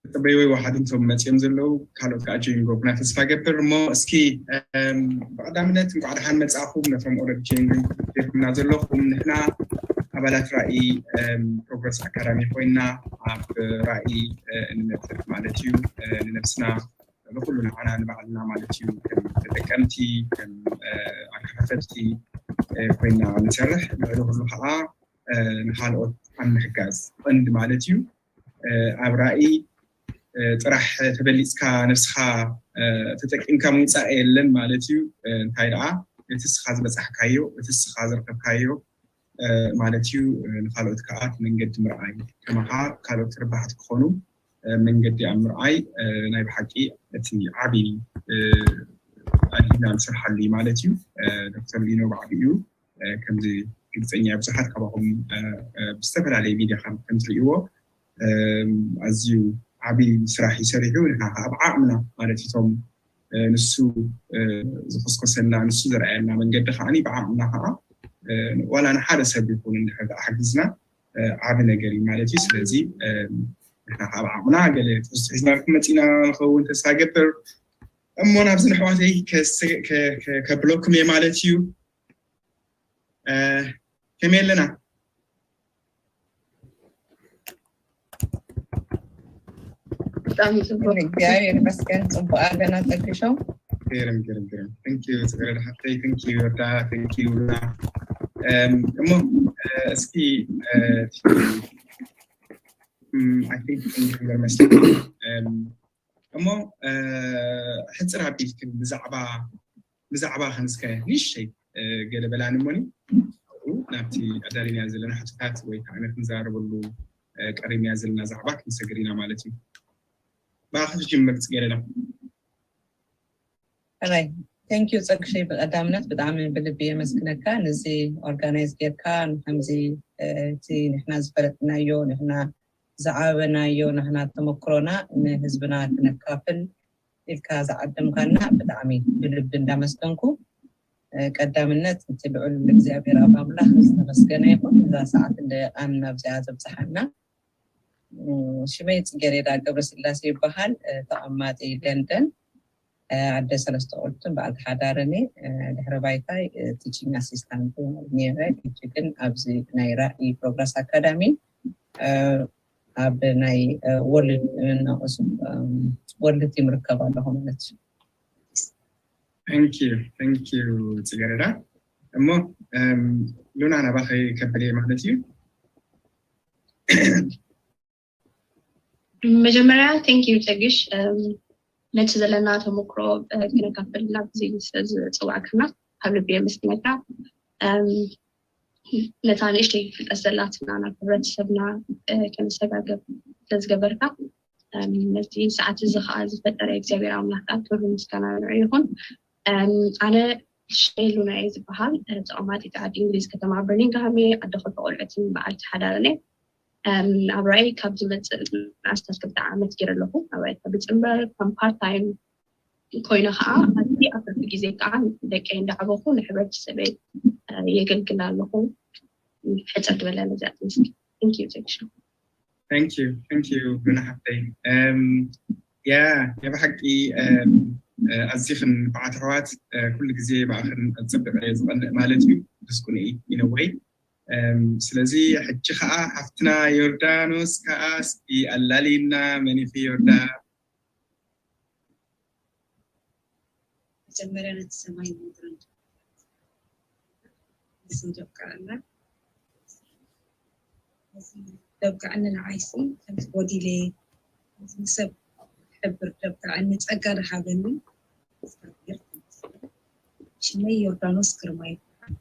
ተጸበይዎ ይወሓድን እቶም መጺኦም ዘለዉ ካልኦት ከዓ ጆይን ገብሩና ተስፋ ገብር። እሞ እስኪ ብቐዳምነት እንኳዕ ደሓን መጻእኹም ነቶም ኦረድ ጆይን ገብርና ዘለኹም። ንሕና ኣባላት ራእይ ፕሮግረስ ኣካዳሚ ኮይና ኣብ ራእይ እንነጥፍ ማለት እዩ። ንነብስና ንኩሉ ንዓና ንባዕልና ማለት እዩ። ከም ተጠቀምቲ፣ ከም ኣከፋፈልቲ ኮይና ንሰርሕ። ልዕሊ ኩሉ ከዓ ንካልኦት ኣብ ምሕጋዝ ቀንዲ ማለት እዩ። ኣብ ራእይ ጥራሕ ተበሊፅካ ነብስካ ተጠቂምካ ምውፃእ የለን ማለት እዩ። እንታይ ደኣ እቲ ስኻ ዝበፃሕካዮ፣ እቲ ስኻ ዝረከብካዮ ማለት እዩ። ንካልኦት ከዓ እቲ መንገዲ ምርኣይ፣ ከማኻ ካልኦት ተረባሕቲ ክኾኑ መንገዲ ኣብ ምርኣይ ናይ ብሓቂ እቲ ዓብዪ ኣድሂና ንሰርሓሉ እዩ ማለት እዩ። ዶክተር ሊኖ ብዓቢኡ ከምዚ ግልፀኛ ብዙሓት ካባኹም ብዝተፈላለየ ሚዲያ ከምትሪእዎ ኣዝዩ ዓብዪ ስራሕ ይሰሪሑ። ንሕና ከዓ ብዓቕምና ማለት እቶም ንሱ ዝኮስኮሰና ንሱ ዘርኣየና መንገዲ ከዓ ብዓቕምና ከዓ ዋላ ንሓደ ሰብ ይኹን እንድሕር ሓጊዝና ዓቢ ነገር እዩ ማለት እዩ። ስለዚ ንሕና ከዓ ብዓቕምና ገለ ትሕዝቶ ሒዝናልኩም መፂና ንኸውን ተስፋ ገብር። እሞ ናብዚ ንሕዋተይ ከብለኩም እየ ማለት እዩ። ከመይ ኣለና? ብጣዕሚ ፅቡቅ። እግዚኣብሔር ይመስገን። ፅቡቅ ኣለና ፀግሾ። ገርም ገርም ገርም። Thank you ፅገረዳ ሓፍተይ። Thank you ዮርዳ። Thank you ሉና። እሞ እስኪ I think መስለኒ እሞ ሕፅር ኣቢልክን ብዛዕባ ብዛዕባ ክንስከ ንእሽተይ ገለ በላኒ እሞኒ ናብቲ ኣዳሊና ዘለና ሕቶታት ወይ ከዓ ክንዛረበሉ ቀሪብና ዘለና ዛዕባ ክንሰግር ኢና ማለት እዩ። ብኣኺ ክጅምር ፅገረዳ። ራይ thank you ፀግሸይ። ብቀዳምነት ብጣዕሚ ብልቢ የመስግነካ ነዚ ኦርጋናይዝ ጌርካ ንከምዚ እቲ ንሕና ዝፈለጥናዮ ንሕና ዝዓበናዮ ንሕና ተመክሮና ንህዝብና ክነካፍል ኢልካ ዝዓደምካና ብጣዕሚ ብልቢ እንዳመስገንኩ። ቀዳምነት እቲ ልዑል እግዚኣብሔር ኣብ ኣምላኽ ዝተመስገነ ይኹን እዛ ሰዓት እንደቃን ናብዚኣ ዘብፅሓና። ሽመይ ፅጌሬዳ ገብረስላሴ ይበሃል። ተቐማጢ ለንደን ዓደ ሰለስተ ቁልትን በዓልቲ ሓዳርን። ድሕሪ ባይታይ ቲቺንግ ኣሲስታንት ነይረ። ሕጂ ግን ኣብዚ ናይ ራእይ ፕሮግረስ ኣካዳሚ ኣብ ናይ ወርልድ ወርልድ ቲም ርከብ ኣለኹ ማለት እዩ። Thank you thank you ፅገረዳ። እሞ ሉና ናባኸ ከብል እየ ማለት እዩ። መጀመርያ thank you ፀግሽ ነቲ ዘለና ተመክሮ ክነካፍል ናብ ግዜ ስለዝፀዋዕክና ካብ ልቢ የመስግነካ። ነታ ንእሽተይ ፍልጠት ዘላትና ናብ ሕብረተሰብና ከነሰጋገር ስለዝገበርካ ነዚ ሰዓት እዚ ከዓ ዝፈጠረ እግዚኣብሔር ኣምላክ ከዓ ክብሪ ምስጋና ንዑ ይኹን። ኣነ ሽሜሉና እየ ዝበሃል። ተቐማጢት ዓዲ እንግሊዝ ከተማ በርሚንግሃም እየ። ኣደ ክልተ ቆልዑትን በዓልቲ ሓዳርን እየ። ኣብ ራእይ ካብ ዝመፅእ ኣስታት ክልተ ዓመት ገይረ ኣለኹ። ኣብ ራእይ ካብ ዝፅንበር ከም ፓርት ታይም ኮይነ ከዓ ኣብቲ ኣብ ትርፊ ግዜ ከዓ ደቀይ እንዳዕበኹ ንሕብረተሰበይ የገልግል ኣለኹ። ሕፅር ዝበለ ነዚኣ ትመስል። Thank you Jackson። Thank you thank you ሉና ሓፍተይ። ያ ናይ ብሓቂ ኣዚኽን ንፉዓት ኣሕዋት ኩሉ ግዜ ብኣኽን ኣፀብቐ ዝቐንእ ማለት እዩ። ድስኩኒ ኢነወይ ስለዚ ሕጂ ከዓ ሓፍትና ዮርዳኖስ ከዓ እስኪ ኣላሊና መኒኺ ዮርዳ። መጀመርያ ነቲ ሰማይ ምድርን ንሱ ደብቅዐና ደብቅዐኒ ንዓይሲ ከምቲ ጎዲለ ንሰብ ሕብር ደብቅዐኒ ጸጋ ዝሃበኒ ሽመይ ዮርዳኖስ ግርማ ይበሃል።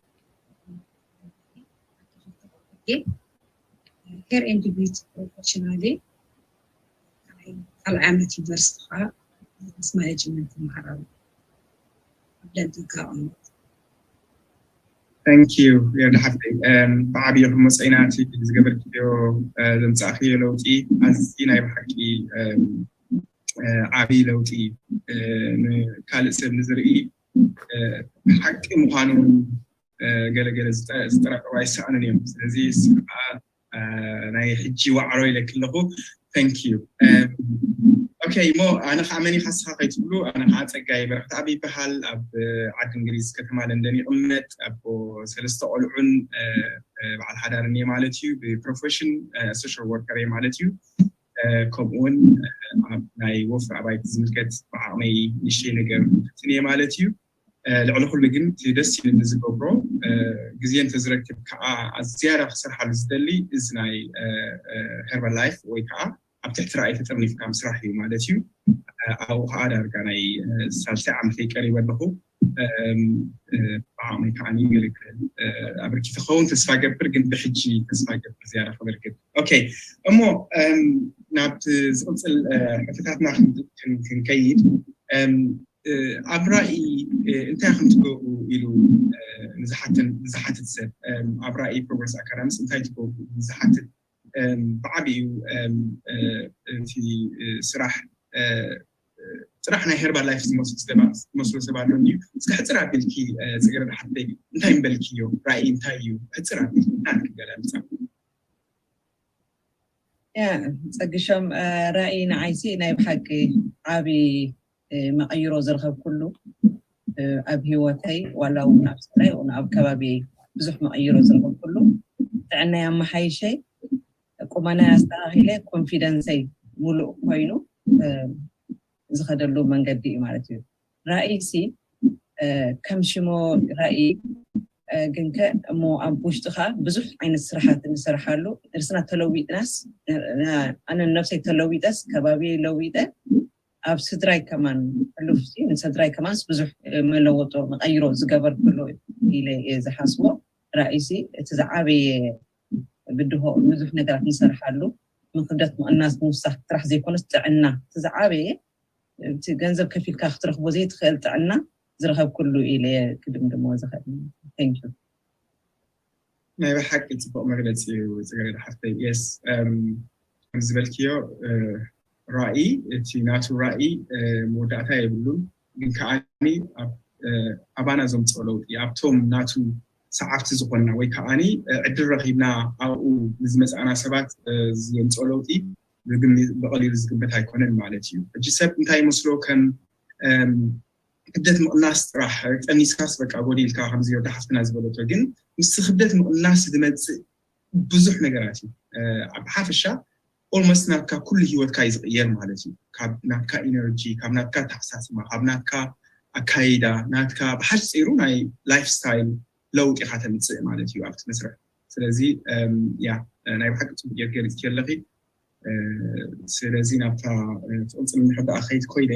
Hair and beauty professionally ካልኣይ ዓመት ዩኒቨርሲቲ ከዓ ቢዝነስ ማኔጅመንት ይመሃር ኣሎ ኣብ ለንደን ካብ ዓመት። Thank you ዮርዳ ሓፍተይ። ብዓብዪ ክመፀ ኢና እቲ ዝገበርክዮ ዘምፃእክዮ ለውጢ ኣዝዩ ናይ ብሓቂ ዓብዪ ለውጢ እዩ። ንካልእ ሰብ ንዝርኢ ሓቂ ምዃኑ እውን ገለገለ ዝጠራጠሩ ኣይሰኣኑን እዮም። ስለዚ ንስኺ ከዓ ናይ ሕጂ ዋዕሮ ኢለኪ ኣለኹ። Thank you. Okay, እሞ ኣነ ከዓ መን ኢኻ ንስኻ ከይትብሉ፣ ኣነ ከዓ ጸጋይ በረኽት ኣብ ይበሃል። ኣብ ዓዲ እንግሊዝ ከተማ ለንደን ይቕመጥ። ኣቦ ሰለስተ ቆልዑን በዓል ሓዳርን እየ ማለት እዩ። ብፕሮፌሽን ሶሻል ወርከር እየ ማለት እዩ። ከምኡውን ኣብ ናይ ወፍሪ ኣባይቲ ዝምልከት ብዓቕመይ ንሽተይ ነገር ፍትን እየ ማለት እዩ። ልዕሊ ኩሉ ግን እቲ ደስ ኢልኒ ዝገብሮ፣ ግዜ እንተዝረክብ ከዓ ዝያዳ ክሰርሓሉ ዝደሊ እዚ ናይ ሄርባል ላይፍ ወይ ከዓ ኣብ ትሕቲ ራእይ ተጠርኒፍካ ምስራሕ እዩ ማለት እዩ። ኣብኡ ከዓ ዳርጋ ናይ ሳልሳይ ዓመተይ ቀሪበ ኣለኹ። ብዓቕመይ ከዓ ገለገለ ኣበርኪ ተኸውን ተስፋ ገብር፣ ግን ብሕጂ ተስፋ ገብር ዝያዳ ከበርክት። ኦኬ፣ እሞ ናብቲ ዝቕፅል ሕቶታትና ክንከይድ፣ ኣብ ራእይ እንታይ ከም ትገብሩ ኢሉ ንዝሓትን ንዝሓትት ሰብ፣ ኣብ ራእይ ፕሮግረስ ኣካዳሚስ እንታይ ትገብሩ ንዝሓትት፣ ብዓብዩ እቲ ስራሕ ጥራሕ ናይ ሄርባል ላይፍ ዝመስሉ ሰባት ዝመስሉ ሰባት እዮም እዩ። እስከ ሕፅር ኣቢልኪ ፅግረድ ሓፍተይ እንታይ ምበልክዮ? ራእይ እንታይ እዩ? ሕፅር ኣቢልኪ እንታይ ክገላልፃ? ያ ፀግሾም ራእይ ንዓይሲ ናይ ብሓቂ ዓብዪ መቐይሮ ዝረኸብኩሉ ኣብ ህይወተይ ዋላ እውን ኣብ ስራይ እውን ኣብ ከባቢየይ ብዙሕ መቐይሮ ዝረኸብኩሉ ጥዕናይ ኣመሓይሸይ ቁመናይ ኣስተኻኺለ ኮንፊደንሰይ ሙሉእ ኮይኑ ዝኸደሉ መንገዲ እዩ ማለት እዩ። ራእይ ሲ ከም ሽሞ ራእይ ግንከ እሞ ኣብ ውሽጥኻ ብዙሕ ዓይነት ስራሓት ንሰርሓሉ ርስና ተለዊጥናስ ኣነ ነብሰይ ተለዊጠስ ከባቢ ለዊጠ ኣብ ስድራይ ከማን ሕሉፍሲ ንስድራይ ከማንስ ብዙሕ መለወጦ መቀይሮ ዝገበርኩሉ ኢለ እየ ዝሓስቦ። ራእይሲ እቲ ዝዓበየ ብድሆ ብዙሕ ነገራት ንሰርሓሉ ንክብደት ምቕናስ ምውሳኽ ጥራሕ ዘይኮነስ ጥዕና እቲ ዝዓበየ እቲ ገንዘብ ከፊልካ ክትረኽቦ ዘይትኽእል ጥዕና ዝረኸብኩሉ ኢለ ክድምድሞ ዝኽእል። Thank you። ናይ ብሓቂ ፅቡቅ መግለፂ እዩ ፅገረዳ ሓፍተይ። የስ ከም ዝበልክዮ ራእይ እቲ ናቱ ራእይ መወዳእታ የብሉን፣ ግን ከዓ ኣባና ዘምፅኦ ለውጢ ኣብቶም ናቱ ሰዓብቲ ዝኾንና ወይ ከዓ ዕድል ረኪብና ኣብኡ ንዝመፃእና ሰባት ዘምፅኦ ለውጢ ብቀሊሉ ዝግመት ኣይኮነን ማለት እዩ። ሕጂ ሰብ እንታይ ይመስሎ ከም ክብደት ምቕናስ ጥራሕ ጠኒስካስ በቃ ጎዲልካ ከምዚ ወዳ ሓፍትና ዝበለቶ ግን ምስቲ ክብደት ምቕናስ ዝመፅእ ብዙሕ ነገራት እዩ። ኣብ ሓፈሻ ኦልሞስት ናትካ ኩሉ ህይወትካ እዩ ዝቕየር ማለት እዩ። ካብ ናትካ ኢነርጂ፣ ካብ ናትካ ተሓሳስማ፣ ካብ ናትካ ኣካይዳ፣ ናትካ ብሓፂሩ ናይ ላይፍ ስታይል ለውጢ ኢኻ ተምፅእ ማለት እዩ ኣብቲ መስርሕ። ስለዚ ያ ናይ ብሓቂ ፅቡቅ ጌር ገሊፅኪ ኣለኺ። ስለዚ ናብታ ትቕፅል እንድሕር ደኣ ከይድ ኮይነ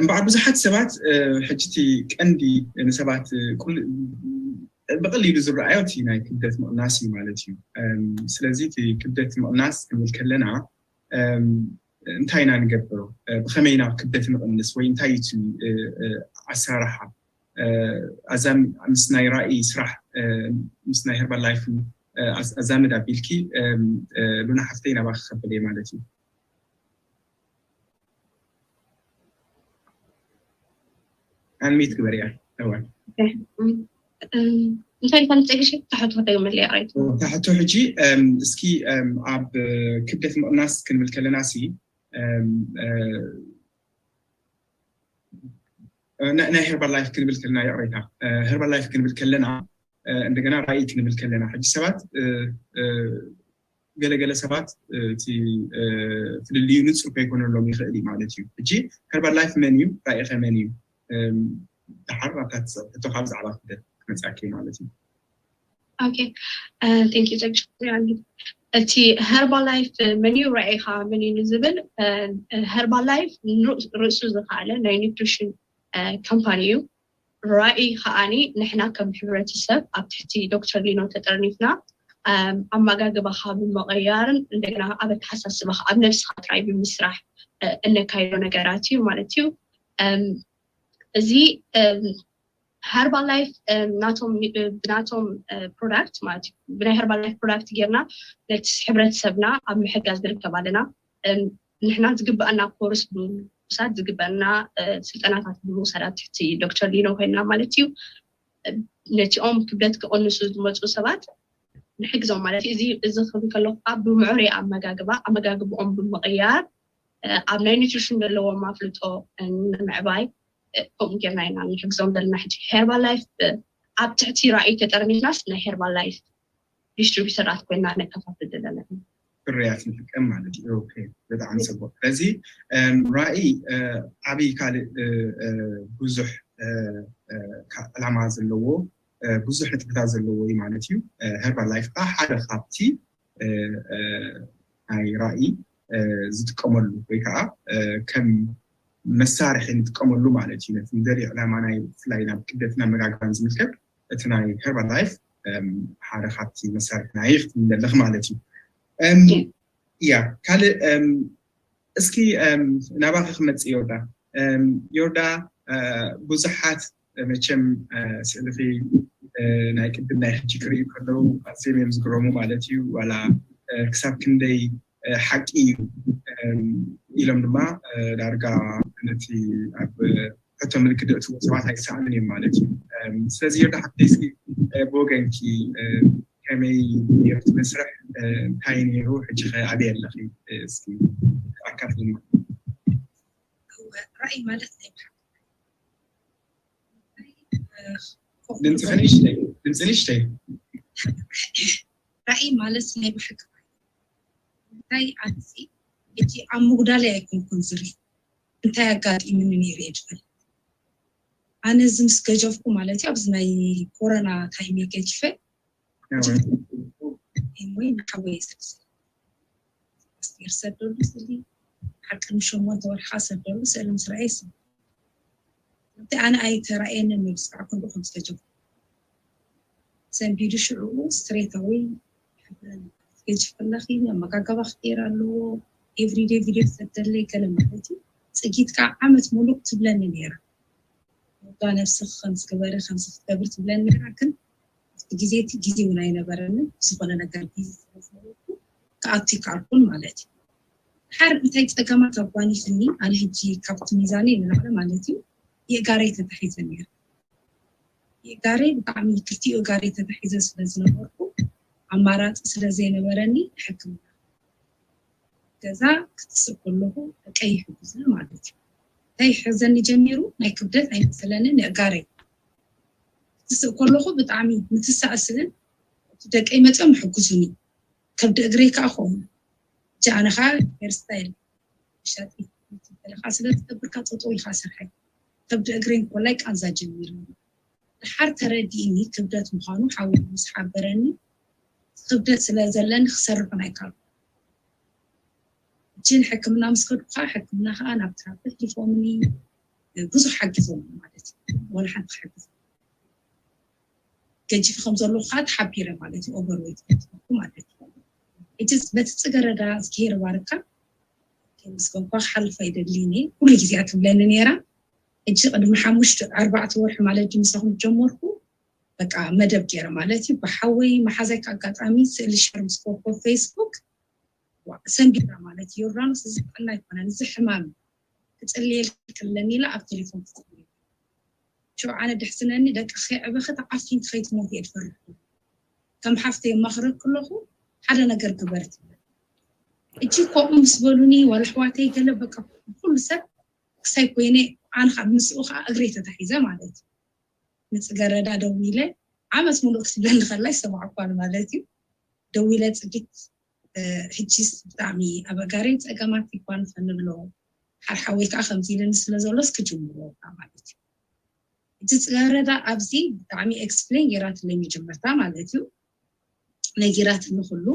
እምበኣር ብዙሓት ሰባት ሕጂ እቲ ቀንዲ ንሰባት ብቐሊሉ ዝረኣዮ እቲ ናይ ክብደት ምቕናስ እዩ ማለት እዩ። ስለዚ እቲ ክብደት ምቕናስ ክንብል ከለና እንታይ ኢና ንገብሮ? ብኸመይ ኢና ክብደት ንቕንስ ወይ እንታይ እዩ እቲ ኣሰራርሓ? ኣዛም ምስ ናይ ራእይ ስራሕ ምስ ናይ ሄርባል ላይፍ ኣዛምድ ኣቢልኪ ሉና ሓፍተይ ናባኺ ከብል እየ ማለት እዩ። ኣንሚት ግበርያ እዋን እንታይ ኢልካ ንፀግሽ ታሕቱ ከተግመል እያ ራይት ታሕቱ ሕጂ እስኪ ኣብ ክብደት ምቕናስ ክንብል ከለና ሲ ናይ ሄርባል ላይፍ ክንብል ከለና ይቕሬታ ሄርባል ላይፍ ክንብል ከለና እንደገና ራእይ ክንብል ከለና ሕጂ ሰባት ገለገለ ሰባት እቲ ፍልልዩ ንፁር ከይኮነሎም ይኽእል እዩ ማለት እዩ። ሕጂ ሄርባል ላይፍ መን እዩ? ራእይኸ መን እዩ? ድሓር ኣብታ ሕቶኻ ብዛዕባ ክብደት ክመፅኣኪ ማለት እዩ። ኦኬ ቴንክ ዩ ጸግሽ እቲ ሄርባል ላይፍ መን እዩ ራእይኻ መን እዩ ንዝብል ሄርባል ላይፍ ርእሱ ዝኸኣለ ናይ ኒትሪሽን ካምፓኒ እዩ። ራእይ ከዓኒ ንሕና ከም ሕብረተሰብ ኣብ ትሕቲ ዶክተር ሊኖ ተጠርኒፍና ኣመጋግባኻ ብምቕያርን እንደገና ኣብ ኣተሓሳስባኻ ኣብ ነብስኻ ጥራይ ብምስራሕ እነካይዶ ነገራት እዩ ማለት እዩ። እዚ ሄርባል ላይፍ ናቶም ብናቶም ፕሮዳክት ማለት እዩ ብናይ ሄርባል ላይፍ ፕሮዳክት ጌርና ነቲ ሕብረተሰብና ኣብ ምሕጋዝ ንርከብ ኣለና። ንሕና ዝግበኣና ኮርስ ብምውሳድ ዝግበኣና ስልጠናታት ብምውሳድ ኣብ ትሕቲ ዶክተር ሊኖ ኮይንና ማለት እዩ። ነቲኦም ክብደት ክቕንሱ ዝመፁ ሰባት ንሕግዞም ማለት እዩ። እዚ እዚ ክብል ከለኹ ከዓ ብምዕሩይ ኣመጋግባ ኣመጋግብኦም ብምቕያር ኣብ ናይ ኒትሪሽን ዘለዎም ኣፍልጦ ንምዕባይ ከምኡ ጌርና ኢና ንሕግዞም ዘለና። ሕጂ ሄርባል ላይፍ ኣብ ትሕቲ ራእይ ተጠርኒፍናስ ናይ ሄርባል ላይፍ ዲስትሪቢተራት ኮይና ነከፋፍል ዘለና። ፍርያት ንጥቀም ማለት እዩ። ኦኬ፣ ብጣዕሚ ፅቡቅ። ስለዚ ራእይ ዓብይ ካልእ ብዙሕ ዕላማ ዘለዎ ብዙሕ ንጥፈታት ዘለዎ እዩ ማለት እዩ። ሄርባል ላይፍ ከዓ ሓደ ካብቲ ናይ ራእይ ዝጥቀመሉ ወይ ከዓ ከም መሳርሒ ንጥቀመሉ ማለት እዩ። ነቲ ንደልዮ ዕላማ ናይ ብፍላይ ናብ ክብደትን ኣመጋግባን ዝምልከት እቲ ናይ ሄርባል ላይፍ ሓደ ካብቲ መሳርሒ ናይ ክትብል ኣለኺ ማለት እዩ። እም፣ ያ ካልእ እም፣ እስኪ እም፣ ናባኺ ክመፅእ ዮርዳ። እም፣ ዮርዳ እ፣ ብዙሓት መቸም እ፣ ስእልኺ እ፣ ናይ ቅድም ናይ ሕጂ ክርእዩ ከለዉ ኣዝዮም እዮም ዝግረሙ ማለት እዩ። ዋላ እ፣ ክሳብ ክንደይ እ፣ ሓቂ እዩ እም፣ ኢሎም ድማ እ፣ ዳርጋ ነቲ ኣብ ሕቶ ምልክት ዘእትዎ ሰባት ኣይሰኣኑን እዮም ማለት እዩ። እም፣ ስለዚ ዮርዳ ሓፍተይ እስኪ እ፣ ብወገንኪ እ፣ ከመይ ነይሩ እቲ መስርሕ እ፣ እንታይ ነይሩ ሕጂ ከ ኣበይ ኣለኺ እ፣ እስኪ ኣካፍልና። ራእይ ማለት ናይ ብሓቂ ድምፅኺ ንእሽተይ ድምፂ ንእሽተይ ራእይ ማለት ናይ ብሓቂ እንታይ ኣንሲ እቲ ኣብ ምጉዳለይ ኣይኮንኩን ዝርኢ እንታይ ኣጋጢሙኒ ነይሩ እየ ዝፈልጥ ኣነ እዚ ምስ ገጀፍኩ ማለት እዩ ኣብዚ ናይ ኮሮና ታይም ገጅፈ ወይ ንሓወይ ስልሲ ኣስቴር ሰደሉ ስእሊ ሓቂ ንሸሞንተ ወርሓ ሰደሉ ስእሊ ምስ ረኣየ ስም እቲ ኣነ ኣይተራእየንን እዩ ብስራሕ ክንዱ ከም ዝተጀመረ ሰንቢዱ ሽዕኡ ስትሬታዊ ገጅፍ ኣለኺ ኣመጋገባ ክቀይር ኣለዎ ኤቭሪዴ ቪድዮ ትሰደለይ ገለ ማለት እዩ ፅጊት ከዓ ዓመት ሙሉእ ትብለኒ ነይራ ዳ ነብስኺ ከምዚ ግበሪ ከምዚ ክትገብሪ ትብለኒ ነይራ ግን ኣብቲ ግዜ እቲ ግዜ እውን ኣይነበረንን ብዝኾነ ነገር ቢዚ ስለዝነበርኩ ክኣቱ ይከኣልኩን ማለት እዩ ድሓር እንታይ ፀገማት ኣጓኒፍኒ ኣነ ሕጂ ካብቲ ሚዛነይ ንላዕሊ ማለት እዩ የእጋረይ ተታሒዘ ነይረ የእጋረይ ብጣዕሚ ክልቲኡ እጋረይ ተታሒዘ ስለዝነበርኩ ኣማራፂ ስለዘይነበረኒ ሕክምና ገዛ ክትስእ ከለኹ ደቀይ ይሕግዙ ማለት እዩ እንታይ ይሕዘኒ ጀሚሩ ናይ ክብደት ኣይመሰለንን የእጋረይ ክትስእ ከለኹ ብጣዕሚ ምትሳእ ስእን ደቀይ መፅኦም ይሕግዙኒ ከብዲ እግረይ ከዓ ከምኡ ሕጂ ኣነ ከዓ ሄርስታይል ሻጢ ገለ ከዓ ስለ ዝገብር ከዓ ጠጠው ኢልካ ስርሐይ ከብዲ እግረይ እንኮላይ ቃንዛ ጀሚሩ ድሓር ተረዲእኒ ክብደት ምዃኑ ሓወይ ምስ ሓበረኒ ክብደት ስለ ዘለኒ ክሰርሕን ኣይካልኩ ሕጂ ንሕክምና ምስ ከድኩ ከዓ ሕክምና ከዓ ናብ ትራፊክ ሊፎምኒ ብዙሕ ሓጊዞም ማለት እዩ ወላ ሓንቲ ክሕግዝ ገጅፊ ከም ዘለኹ ከዓ ተሓቢረ ማለት እዩ ኦቨርዌት ከም ዝኾንኩ ማለት እዩ ሕጂ በቲ ፅገረዳ እግዚኣብሄር ባርካ ከመስገንኳ ክሓልፍ ኣይደልን እየ ኩሉ ግዜ እያ ትብለኒ ነይራ ሕጂ ቅድሚ ሓሙሽተ ኣርባዕተ ወርሒ ማለት ድዩ ምሳኹም ጀመርኩ በቃ መደብ ገይረ ማለት እዩ ብሓወይ መሓዛይ ኣጋጣሚ ስእሊ ሸር ምስ ኮኮ ፌስቡክ ሰንቢራ ማለት እዩ ዮርዳኖስ እዚ ጥዕና ኣይኮነን እዚ ሕማም ክፅልየልኪ ኣለኒ ኢላ ኣብ ቴሌፎን ትፅሊ ሽዑ ኣነ ድሕስነኒ ደቂ ከይዕበኺ ተዓፊንኪ ከይትሞቲ እየ ዝፈርሕ ከም ሓፍተይ የማኽረኪ ኣለኹ ሓደ ነገር ግበሪ ትብል ሕጂ ከምኡ ምስ በሉኒ ዋላ ኣሕዋተይ ገለ በቃ ኩሉ ሰብ ክሳይ ኮይነ ኣነ ከዓ ምስኡ ከዓ እግረይ ተታሒዘ ማለት እዩ ንፅገረዳ ደዊለ ዓመት ሙሉእ ክትብለኒ ከላ ይሰማዕኳ ማለት እዩ ደዊለ ፅጊት ሕጂስ ብጣዕሚ ኣብ ኣጋረይ ፀገማት ይኳን ከንብሎ ሓርሓወይ ከዓ ከምዚ ኢልኒ ስለ ዘሎስ ክጅምሮ ማለት እዩ ሕጂ ፅገረዳ ኣብዚ ብጣዕሚ ኤክስፕሌን ጌራትለይ መጀመርታ ማለት እዩ ነጊራትኒ ኩሉ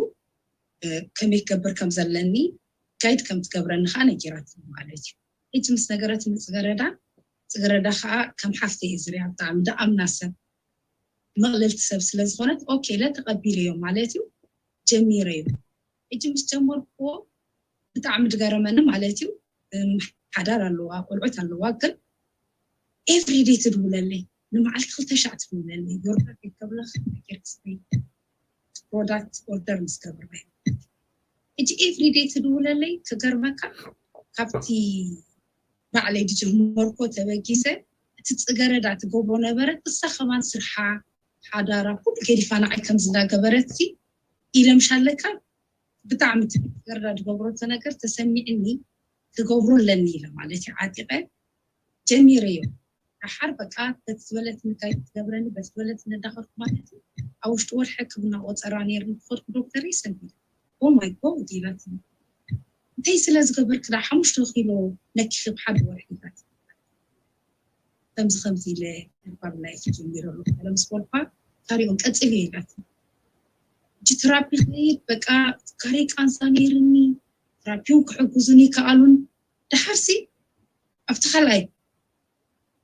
ከመይ ክገብር ከም ዘለኒ ጋይድ ከም ትገብረኒ ከዓ ነጊራትኒ ማለት እዩ ሕጂ ምስ ነገረትኒ ፅገረዳ ፅገረዳ ከዓ ከም ሓፍተይ እየ ዝሪኣ ብጣዕሚ ደኣምና ሰብ መቕለልቲ ሰብ ስለ ዝኾነት ኦኬ ኢለ ተቐቢለዮ ማለት እዩ ጀሚረዮ ሕጂ ምስ ጀመርኩዎ ብጣዕሚ ዝገረመኒ ማለት እዩ ሓዳር ኣለዋ ቆልዑት ኣለዋ ግን ኤቭሪዴ ትድውለለይ ንመዓልቲ ክልተ ሻዕ ትድውለለይ ዮርዳ ከይከብለኽ ጌርክስኒ ፕሮዳክት ኦርደር ምስ ገብር ሕጂ ኤቭሪዴ ትድውለለይ ክገርመካ ካብቲ ባዕለይ ዝጀመርኮ ተበጊሰ እቲ ጽገረዳ ትገብሮ ነበረት። እሳ ከማን ስርሓ፣ ሓዳራ፣ ኩሉ ገዲፋ ንዓይ ከምዚ እንዳገበረት ኢለ ምሽ ኣለካ። ብጣዕሚ እቲ ጽገረዳ ዝገብረቶ ነገር ተሰሚዕኒ፣ ክገብሮ ኣለኒ ኢለ ማለት እዩ ዓጢቐ ጀሚረዮ። ደሓር በቃ በቲ ዝበለትኒ እንታይ ትገብረኒ፣ በቲ ዝበለትኒ እንዳኸድኩ ማለት እዩ። ኣብ ውሽጢ ወርሒ ሕክምና ቆጸራ ነይርኒ፣ ክኸድኩ ዶክተር ይሰንቢደ። ኦ ማይ ጎድ ኢላትኒ። እንታይ ስለ ዝገበርክ ደኣ ሓሙሽተ ኪሎ ነኪኺ ብሓደ ወርሒ ኢላትኒ። ከምዚ ከምዚ ኢለ ሄርባል ላይፍ ጀሚረ ኣለኹ ኢለ ምስ በልኳ፣ ካሪኦን ቀጽልዮ ኢላትኒ። ሕጂ ትራፒ ከይድ በቃ፣ ካሬ ቃንዛ ነይርኒ፣ ትራፒውን ክሕግዙኒ ይከኣሉን። ደሓርሲ ኣብቲ ካልኣይ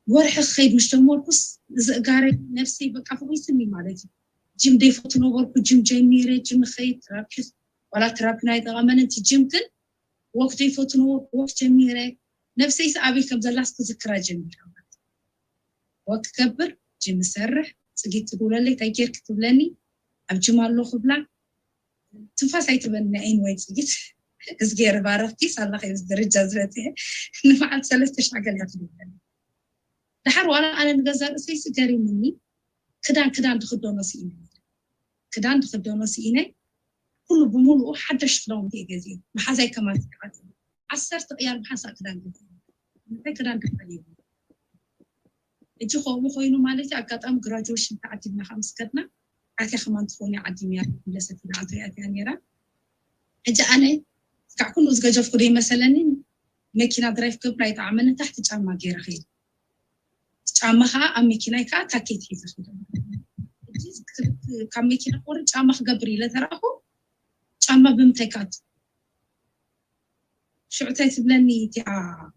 ወርሒ ክኸይድ ምስ ጀመርኩስ፣ እዚ እጋረይ ነብሰይ በቃ ፈቒስኒ ማለት እዩ። ጅም ደይፈቱ ነበርኩ፣ ጅም ጀሚረ፣ ጅም እኸይድ፣ ትራፒ፣ ዋላ ትራፒ ኣይጠቐመንን እቲ ጅም፣ ግን ወክ ደይፈቱ ነበርኩ፣ ወክ ጀሚረ። ነብሰይስ ኣበይ ከም ዘላስ ክዝክራ ጀሚረ ማለት እዩ። ወክ ክገብር፣ ጅም እሰርሕ፣ ጽጊት ትድውለለይ፣ እንታይ ጌርኪ ትብለኒ፣ ኣብ ጅም ኣሎ ክብላ፣ ትንፋስ ኣይትበኒ። ኤኒወይ፣ ጽጊት፣ እዝጌር ባረኽኪ፣ ሳላ ከይ ደረጃ ዝበጽሐ፣ ንመዓልቲ ሰለስተ ሻዕ ገለ እያ ትብለኒ። ደሓር ዋላ ኣነ ንገዛ ርእሰይሲ ገሪምኒ፣ ክዳን፣ ክዳን ድኽደኖ ስኢነ። ክዳን ድኽደኖ ስኢነ፣ ኩሉ ብምሉኡ ሓደሽ ክዳውንቲ እየ ገዚኤ። መሓዛይ ከማን ትቃጽል። ዓሰርተ ቅያር ብሓንሳእ ክዳን ገዚኤ። እንታይ ክዳን ክዳን እዩ? ሕጂ ከምኡ ኮይኑ ማለት እዩ። ኣጋጣሚ ግራጁዌሽን ተዓዲምና ከዓ ምስ ከድና፣ ኣትያ ከማን ትኾኒ ዓዲም እያ፣ መለሰት ንዓንተ እያ ነይራ። ሕጂ ኣነ፣ እስካዕ ኩሉ ዝገጀፍኩ ዶ ይመሰለኒ፣ መኪና ድራይቭ ክገብር ኣይጠዓመኒ፣ ታሕቲ ጫማ ገይረ ከይደ። ጫማ ከዓ ኣብ መኪናይ ከዓ ታኬት ሒዘ ከይደ። ሕጂ ካብ መኪና ክወርድ ጫማ ክገብር ኢለ ተረኣኹ፣ ጫማ ብምንታይ ክኣቱ? ሽዑ እንታይ ትብለኒ እቲኣ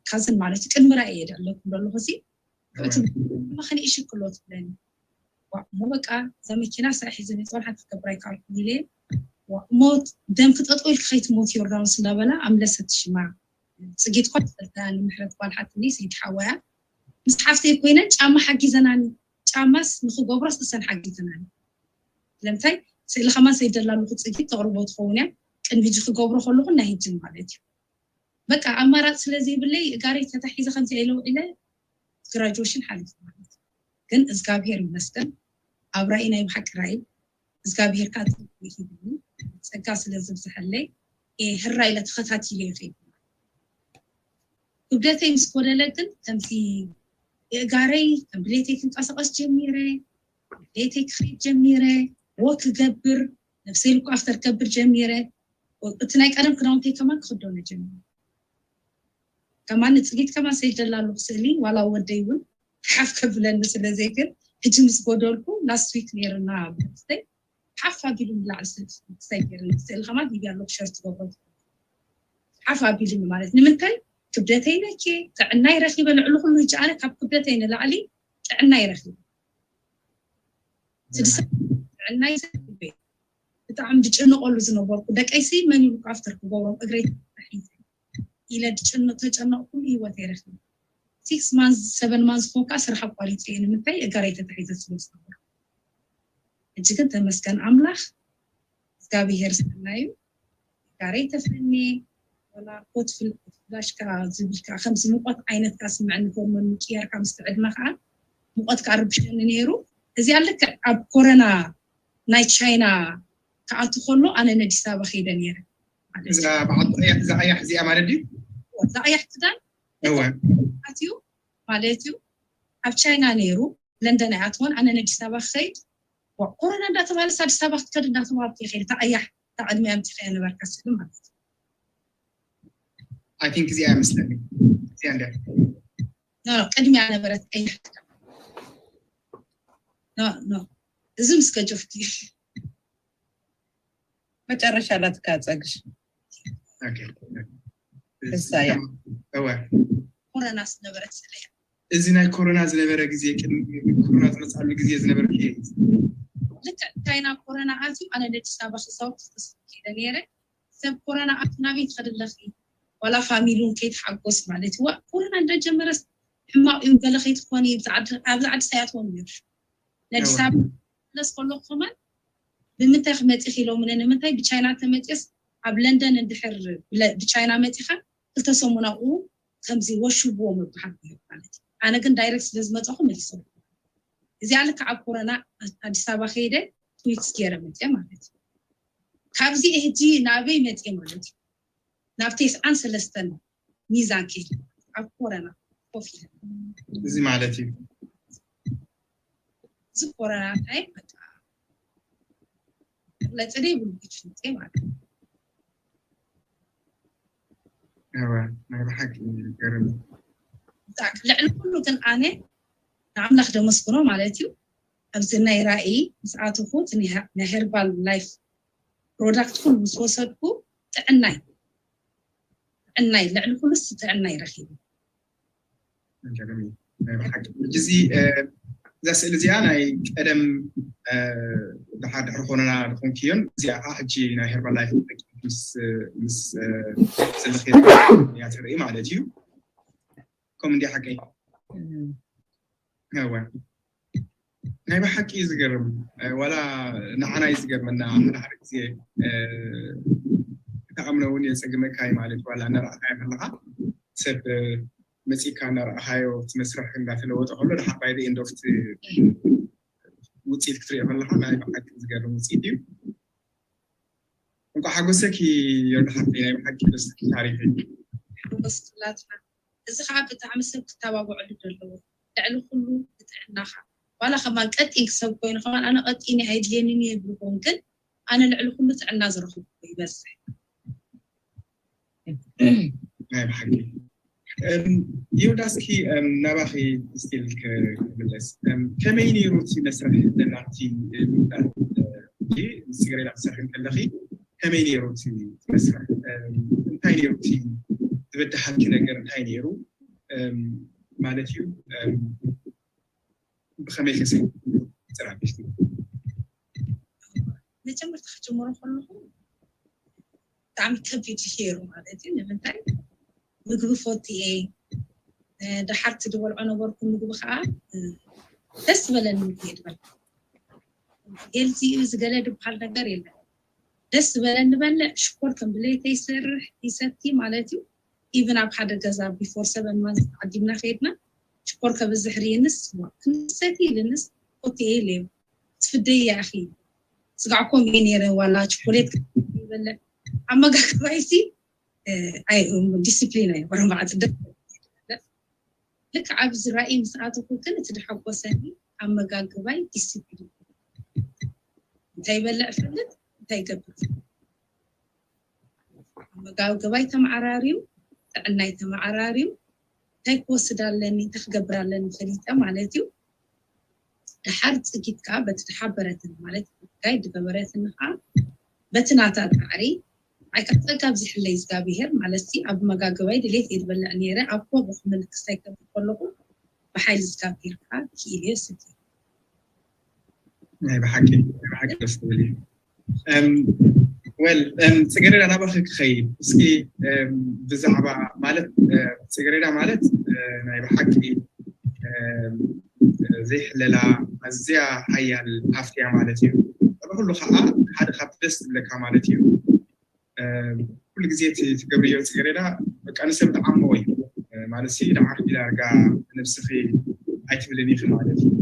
ካዝን ማለት እዩ፣ ቅድሚ ራእየ እየ ኣለኩም ዘለኹ፣ እዚ ሽዑ ትብለኒ፣ ጫማ ከነይ እሺ ክሎ ትብለኒ። ዋ፣ እሞ በቃ እዛ መኪና ስራሕ ሒዘ መፅእ ሓንቲ ክገብር ኣይከኣልኩን ኢለ፣ ዋ፣ እሞ ደም ክጠጥኦ ኢልካ ከይትሞት ዮርዳኖስ እንዳበላ ኣምለሰት ሽማ። ጽጌት እኳ ትፈልጣ፣ ንምሕረት ጓል ሓትኒ ሰይቲ ሓወያ ምስ ሓፍተይ ኮይነን ጫማ ሓጊዘናኒ። ጫማስ ንኽገብሮስ እሰን ሓጊዘናኒ። ስለምንታይ ስእሊ ከማን ሰይደላ ኣለኹ ጽጌት ተቕርቦ ትኸውን እያ። ቅድሚ ሕጂ ክገብሮ ከለኹ ናይ ሕጂ ማለት እዩ። በቃ ኣማራጺ ስለ ዘይብለይ እጋረይ ተታሒዘ ከምዚ ኢለ ውዒለ ግራጁዌሽን ሓሊፉ ማለት እዩ። ግን እግዚኣብሔር ይመስገን ኣብ ራእይ ናይ ብሓቂ ራእይ እግዚኣብሔር ከዓ ጽቡቅ ይሂብኒ። ጸጋ ስለ ዝብዝሐለይ፣ እ፣ ህራ ኢለ ተኸታቲለ ይኸይድ። ክብደተይ ምስ ጎደለ ግን ከምዚ የእጋረይ ከም ድሌተይ ክንቀሳቐስ ጀሚረ፣ ድሌተይ ክኸይድ ጀሚረ፣ ወክ ክገብር፣ ነብሰይ ሉክ ኣፍተር ክገብር ጀሚረ። እቲ ናይ ቀደም ክዳውንተይ ከማን ክኽደኖ ጀሚረ። ከማን ንጽጊት ከማን ሰይደላ ኣለኹ ስእሊ፣ ዋላ ወደይ እውን ሓፍ ከብለኒ ስለ ዘይክል፣ ሕጂ ምስ ጎደልኩ ላስት ዊክ ነይርና ብርትተይ ሓፍ ኣቢሉ ንላዕሊ ስለ ዝሰገር ንስእል ከማን ሂቢ ኣለኩ ሸርት ገብሮ ሓፍ ኣቢሉ ማለት ንምንታይ ክብደተይ ነኬ ጥዕናይ ረኺበ ልዕሊ ኩሉ ሕጂ ኣነ ካብ ክብደተይ ንላዕሊ ጥዕናይ ረኺበ ስድሳ ጥዕናይ ዘ ብጣዕሚ ዝጭንቀሉ ዝነበርኩ ደቀይሲ መን ይብሉ ኣፍተር ክገብሮም እግረይ ተታሒዘ ኢለ ዝጭንቅ ተጨነቅኩም ህይወት የረክብ ሲክስ ማንዝ ሰቨን ማንዝ ኮንካ ስራሕ ኣቋሪፀ እየ ንምንታይ እጋረይ ተታሒዘ ስለ ዝነበርኩ ሕጂ ግን ተመስገን ኣምላኽ እግዚኣብሔር ሰናዩ እጋረይ ተፈንየ ወላ ኮት ፍላሽ ከዓ ዝብል ከዓ ከምዚ ሙቀት ዓይነት ከዓ ስምዐኒ ሆርሞን ምቅያር ከዓ ምስቲ ዕድመ ከዓ ሙቀት ከዓ ርብሸኒ ነይሩ እዚኣ ልክዕ ኣብ ኮረና ናይ ቻይና ክኣቱ ከሎ ኣነ ነዲስ ኣበባ ከይደ ነይረ እዛ በዓል እዛ ቀያሕ እዚኣ ማለት ድዩ እዛ ቀያሕ ክዳን እወ ኣትዩ ማለት እዩ ኣብ ቻይና ነይሩ ለንደን ኣይኣትወን ኣነ ነዲስ ኣበባ ክኸይድ ኮረና እንዳተባለስ ኣዲስ ኣበባ ክትከድ እንዳተባልኩ ይኸይድ እታ ቀያሕ እታ ቅድሚ ኣምፂኸ ነበርካ ስእሊ ማለት እዩ I think እዚኣ ይመስለኒ እዚኣ እንደ ኖ ቅድሚያ ነበረት ቀያሕ ክዳን ኖ ኖ እዚ ምስ ገጀፍኩ እዩ መጨረሻ ላትካ ፀግሽ ኦኬ እሳ እያ እወ ኮረና ዝነበረት ስለ እያ እዚ ናይ ኮሮና ዝነበረ ግዜ ቅድሚ ኮሮና ዝመፅኣሉ ግዜ ዝነበረ ግዜ ልክዕ ቻይና ኮረና ኣትዩ ኣነ ነዲስ ኣበባ ክዛወር ክተስኪለ ነይረ ሰብ ኮረና ኣትዩ ናበይ ትኸድ ኣለኺ ዋላ ፋሚሉን ከይትሓጎስ ማለት እዩ ኮረና እንዳጀመረስ ሕማቕ እዩ ገለ ከይትኾኒ ኣብዚ ዓዲ ሳያትዎም ነይሩ ነዲስ ኣበባ መለስ ከለኩ ከማን ብምንታይ ክመፂ ኢሎምኒ ንምንታይ ብቻይና ተመፂስ ኣብ ለንደን እንድሕር ብቻይና መፂኻ ክልተ ሰሙን ኣብኡ ከምዚ ወሽብዎ ምበሃል ማለት እዩ ኣነ ግን ዳይሬክት ስለ ዝመፀኹ መሊሰ። እዚኣ ልክዕ ኣብ ኮረና ኣዲስ ኣበባ ከይደ ትዊትስ ገይረ መፅየ ማለት እዩ። ካብዚ ሕጂ ናበይ መፅየ ማለት እዩ። ናብ ተስዓን ሰለስተን ሚዛን ከይደ ኣብ ኮረና ኮፍ ኢለ። እዚ ማለት እዩ። እዚ ኮረና ታይም በቃ መግለፂ ዘይብሉ ግጭት ማለት እዩ። እወ፣ ናይ ብሓቂ ገርም። ብጣዕሚ ልዕሊ ኩሉ ግን ኣነ ንኣምላኽ ደመስግኖ ማለት እዩ። ኣብዚ ናይ ራእይ ምስ ኣተኹ እቲ ናይ ሄርባል ላይፍ ፕሮዳክት ኩሉ ምስ ወሰድኩ ጥዕናይ ጥዕናይ ልዕሊ ኩሉስ ጥዕናይ ረኺቡ። ገርም እዩ። ናይ ብሓቂ ሕጂ እዚ እ፣ እዛ ስእሊ እዚኣ ናይ ቀደም እ፣ ድሓር ድሕሪ ኮሮና ድኾንክዮን እዚኣ ከዓ ሕጂ ናይ ሄርባል ላይፍ ምስ ምስ እ፣ ዘለኽዮ እያ ትርኢ ማለት እዩ። ከም እንዲ ሓቀይ እወ ናይ ብሓቂ እዩ ዝገርም። እ፣ ዋላ ንዓና እዩ ዝገርመና ሓደ ሓደ ግዜ እ፣ ክትኣምኖ እውን የፀግመካ እዩ ማለት ዋላ እናረኣኻዮ ከለካ ሰብ እ፣ መፂእካ እናረኣኻዮ እቲ መስርሕ እንዳተለወጠ ከሎ ድሓር by the end of ውፅኢት ክትሪኦ ከለካ ናይ ብሓቂ ዝገርም ውፅኢት እዩ። እንኳዕ ሓጎሰኪ ዮርዲ ሓፍተይ፣ ናይ ብሓቂ ደስ ዝብል ታሪኽ እዩ። ሓጎስ ኩላትና። እዚ ከዓ ብጣዕሚ ሰብ ክተባብዐሉ ዘለዎ ልዕሊ ኩሉ ብጥዕናኻ ዋላ ከማን ቀጢን ሰብ ኮይኑ ከማን ኣነ ቀጢን ኣይድልየንን እየ ይብልኩም ግን ኣነ ልዕሊ ኩሉ ጥዕና ዝረኽብኩ ይበዝሕ። ናይ ብሓቂ እም፣ ይሁዳ እስኪ እም፣ ናባኺ ስቲል ክምለስ እም፣ ከመይ ነይሩ እቲ መስርሕ ናብቲ ምውዳእ እ፣ እዚ ጽገሬዳ ክትሰርሒ እንከለኺ ከመይ ነይሩ እቲ እቲ መስርሕ እም፣ እንታይ ነይሩ እቲ ዝበድሃልኪ ነገር እንታይ ነይሩ እም፣ ማለት እዩ እም፣ ብኸመይ ከሰ ይፅራቢሽቲ መጀመርታ ክጅምሮ ከለኹ ብጣዕሚ ከቢድ ነይሩ ማለት እዩ ንምንታይ ምግቢ ፈትየ ድሓርቲ ዝበልዖ ነበርኩ ምግቢ ከዓ ደስ ዝበለኒ ምግቢ ድበል ሄልዚ እዩ ዝገለ ድበሃል ነገር የለን ደስ ዝበለኒ በልዕ ሽኮር ከም ድሌተይ ይሰርሕ ይሰቲ ማለት እዩ ኢቭን ኣብ ሓደ ገዛ ቢፎር ሰቨን ማንስ ዓዲምና ከይድና ሽኮር ከብዝሕ ርኢንስ ክንሰቲ ኢልንስ ኦኬ ኢለ ትፍደይ ያኺ ስጋዕ ኮም ነይረ ዋላ ቸኮሌት ይበለ ኣመጋግባይሲ ኣይ ዲስፕሊን ኣይ ወረምበዓት ልክ ኣብዚ ራእይ ምስ ኣተኹ ግን እቲ ድሓጎሰኒ ኣመጋግባይ ዲስፕሊን እንታይ ይበልዕ ፈልጥ እንታይ ይገብር ኣመጋግባይ ተመዓራርዩ ጥዕናይ ተመዓራርዩ እንታይ ክወስድ ኣለኒ እንታይ ክገብር ኣለኒ ፈሊጠ ማለት እዩ ድሓር ፅጊት ከዓ በቲ ድሓበረትን ማለት ጋይ ድገበረትን ከዓ በቲ ናታ ፃዕሪ ኣይ ካብ ፀጋ ኣብዚሕለይ እግዚኣብሄር ማለት ኣብ መጋገባይ ድሌት እየ ዝበልዕ ነይረ ኣብ ኮቦ ክምልክስታይ ከብል ከለኹ ብሓይሊ እግዚኣብሄር ከዓ ክኢል እየ ስቲ ናይ ብሓቂ ናይ ብሓቂ ደስ ትብል እዩ ወል ፅገሬዳ ናባኺ ክኸይድ እስኪ ብዛዕባ ማለት ፅገሬዳ ማለት ናይ ብሓቂ ዘይሕለላ ኣዝያ ሓያል ሃፍትያ ማለት እዩ። ኣብ ኩሉ ከዓ ሓደ ካብቲ ደስ ዝብለካ ማለት እዩ። ኩሉ ግዜ እቲ ትገብርዮ ፅገሬዳ በቃ ንሰብ ትዓሞ እዩ ማለት ሲ ንዓኺ ዳርጋ ነብስኺ ኣይትብልን ኢኺ ማለት እዩ።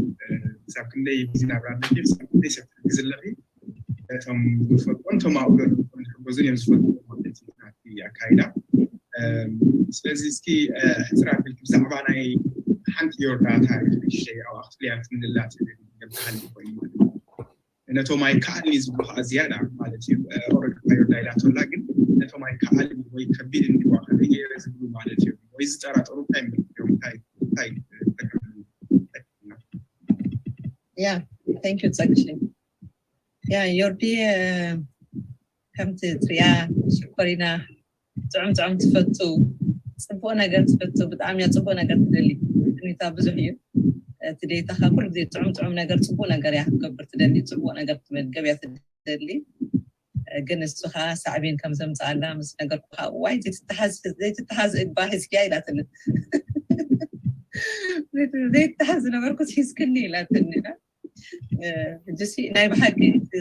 ክሳብ ክንደይ ግዜ ናብራ ኣለኪ ክሳብ ክንደይ ሰብ ትሕግዚ ኣለኺ እቶም ዝፈልጦን እቶም ኣብኡ ዘለዉ ዝሕገዙን እዮም ዝፈልጡ ማለት እዩ ናቲ ኣካይዳ ስለዚ እስኪ ሕፅር ኣቢልኪ ብዛዕባ ናይ ሓንቲ ዮርዳ ታሪክ ንእሽተይ ኣብኣ ክትፍልያ ትምንላ ትብል ገብተሃሊ ኮይኑ ማለት እዩ ነቶም ኣይከኣልኒ ዝብሉ ከዓ ዝያዳ ማለት እዩ ኦረድ ዮርዳ ኢላቶላ ግን ነቶም ኣይከኣልኒ ወይ ከቢድ እንዲዋ ከመይ ገይረ ዝብሉ ማለት እዩ ወይ ዝጠራጠሩ እንታይ ምልክት እዮም እንታይ እንታይ ያ thank you ፀግሽ ያ ዮርዲ ከምቲ ትሪያ ሽኮሪና ጥዑም ጥዑም ትፈቱ ፅቡቅ ነገር ትፈቱ ብጣዕሚ እያ ፅቡቅ ነገር ትደሊ ትኒታ ብዙሕ እዩ እቲ ደይታካ ኩሉ ግዜ ጥዑም ጥዑም ነገር ፅቡቅ ነገር እያ ክትገብር ትደሊ ፅቡቅ ነገር ትመገብ እያ ትደሊ ግን እሱ ከዓ ሳዕቤን ከም ዘምፅኣላ ምስ ነገርኩ ከዓ ዋይ ዘይትተሓዝ እባ ሒዝክያ ኢላትኒ ዘይትተሓዝ ነበርኩ ሒዝክኒ ኢላትኒ ሕጂሲ ናይ ብሓቂ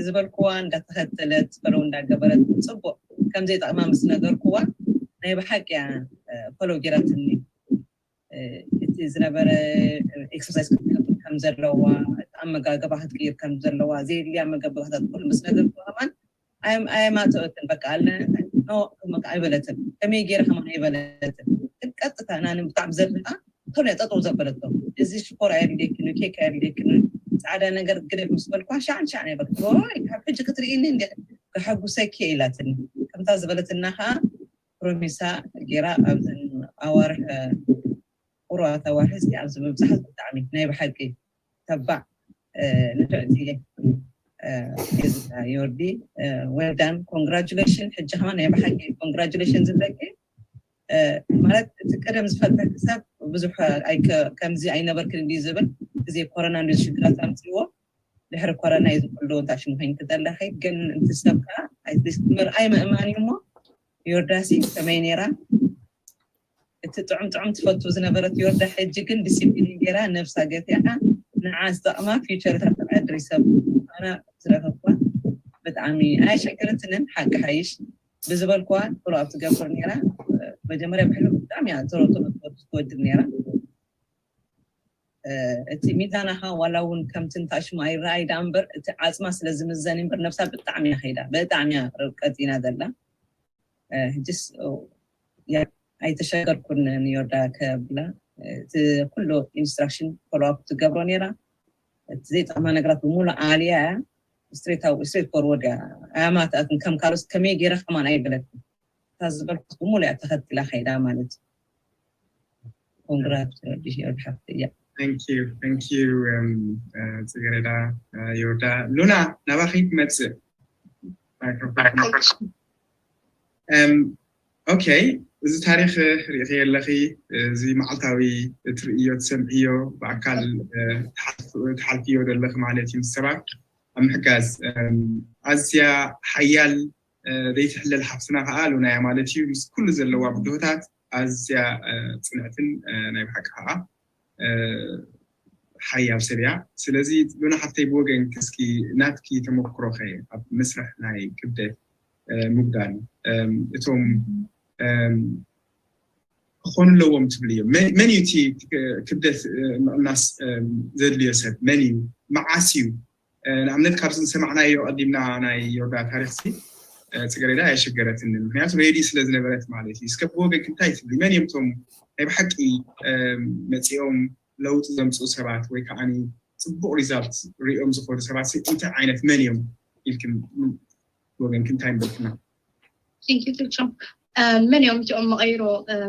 ዝበልክዋ እንዳተኸተለት ፈለው እንዳገበረት ፅቡቅ ከምዘይጠቅማ ምስ ነገርክዋ ናይ ብሓቂ እያ ፈለው ጌራትኒ እቲ ዝነበረ ኤክሰርሳይዝ ክትገብር ከም ዘለዋ፣ ኣመጋገባ ክትቅይር ከም ዘለዋ፣ ዘየድልያ መገባታት ኩሉ ምስ ነገርኩ ከማን ኣየማተወትን። በቃ ኣለ ኣይበለትን። ከመይ ገይረ ከማን ኣይበለትን። ግን ቀጥታ ናኒ ብጣዕሚ ዘድንቃ ቶሎ ጠጠው ዘበለቶ። እዚ ሽኮር ኣየድልየክን፣ ኬክ ኣየድልየክን፣ ፃዕዳ ነገር ግደፍ ምስ በልኳ ሻዕን ሻዕን ኣይበልኩ። ወይ ካብ ሕጂ ክትርእይኒ እንዲ ከሐጉሰኪ ኢላትኒ። ከምታ ዝበለትና ከዓ ፕሮሚሳ ገይራ ኣብዘን ኣዋርሕ ቁሩባት ኣዋርሕ እዚ ኣብዚ ምብፃሕ ብጣዕሚ ናይ ብሓቂ ተባዕ ንፍዕቲ ዮርዲ ወዳን ኮንግራጁሌሽን። ሕጂ ከማ ናይ ብሓቂ ኮንግራጁሌሽን ዝብለኪ ማለት እቲ ቀደም ዝፈልጠኪ ሰብ ብዙሕ ከምዚ ኣይነበርክን እንዲ ዝብል ግዜ ኮረና እንዲ ሽግራት ኣምፅዎ ድሕሪ ኮረና እዩ ዝኩሉ እንታይ ሽሙ ኮይንኪ ዘለኺ። ግን እቲ ሰብ ከዓ ኣትሊስት ምርኣይ ምእማን እዩ እሞ ዮርዳሲ ከመይ ነይራ? እቲ ጥዑም ጥዑም ትፈቱ ዝነበረት ዮርዳ ሕጂ ግን ዲሲፕሊን ገይራ ነብሳ ገቲዓ ንዓ ዝጠቕማ ፊውቸርታት ተቐድሪ ሰብ ኣነ ዝረኸብኳ ብጣዕሚ ኣየሸገረትንን ሓቂ ሓይሽ ብዝበልኳ ፎሎ ኣፕ ትገብር ነይራ። መጀመርያ ብሕልም ብጣዕሚ እያ ቶሎ ቶሎ ትወድል ነይራ። እቲ ሚዛናኻ ዋላ እውን ከምቲ እንታይ ሽሙ ኣይረኣይ ደኣ እምበር እቲ ዓፅማ ስለ ዝምዘን እምበር ነብሳ ብጣዕሚ እያ ከይዳ ብጣዕሚ እያ ቀጢና ዘላ። ሕጅስ ኣይተሸገርኩን ንዮርዳ ከብላ እቲ ኩሉ ኢንስትራክሽን ፎሎኣፕ ትገብሮ ነይራ። እቲ ዘይጠቕማ ነገራት ብሙሉ ኣልያ እያ። ስትሬት ፎርወርድ እያ። ኣያማትኣትን ከም ካልኦት ከመይ ገይረ ከማን ኣይበለትን። እታ ዝበልኩት ብሙሉ እያ ተኸትላ ከይዳ ማለት እዩ። ኮንግራት ዮርዲ ሓፍቲ እያ። Thank you, thank you, um, uh, ፅገረዳ uh, ዮርዳ። ሉና ናባኺ ትመፅእ ማይክሮፎን። Um, okay፣ እዚ ታሪኽ ርኢኺ ኣለኺ፣ እዚ መዓልታዊ እትርእዮ ትሰምዕዮ ብኣካል ትሓልፍዮ ዘለኺ ማለት እዩ ምስ ሰባት ኣብ ምሕጋዝ። ኣዝያ ሓያል ዘይትሕለል ሓፍትና ከዓ ሉና እያ ማለት እዩ። ምስ ኩሉ ዘለዋ ብድሆታት ኣዝያ ፅንዕትን ናይ ብሓቂ ከዓ ሓያል ሰብ እያ። ስለዚ ሉና ሓፍተይ ብወገንኪ እስኪ ናትኪ ተመክሮ ከ ኣብ መስርሕ ናይ ክብደት ምጉዳል እቶም ክኾኑ ኣለዎም ትብልዮ? መን እዩ እቲ ክብደት ምቕናስ ዘድልዮ ሰብ? መን እዩ? መዓስ እዩ? ንኣብነት ካብዚ ዝሰማዕናዮ ቀዲምና ናይ ዮርዳ ታሪኽሲ ፅገሬዳ ኣየሸገረትንን፣ ምክንያቱ ሬዲ ስለ ዝነበረት ማለት እዩ። እስከ ብወገንኪ እንታይ ትብሊ? መን እዮም እቶም ናይ ብሓቂ መፂኦም ለውጢ ዘምፅኡ ሰባት ወይ ከዓ ፅቡቕ ሪዛልት ሪኦም ዝኸዱ ሰባት እንታይ ዓይነት መን እዮም ኢልክን ወገንክን እንታይ ንበልክና? መን እዮም እቲኦም መቐይሮ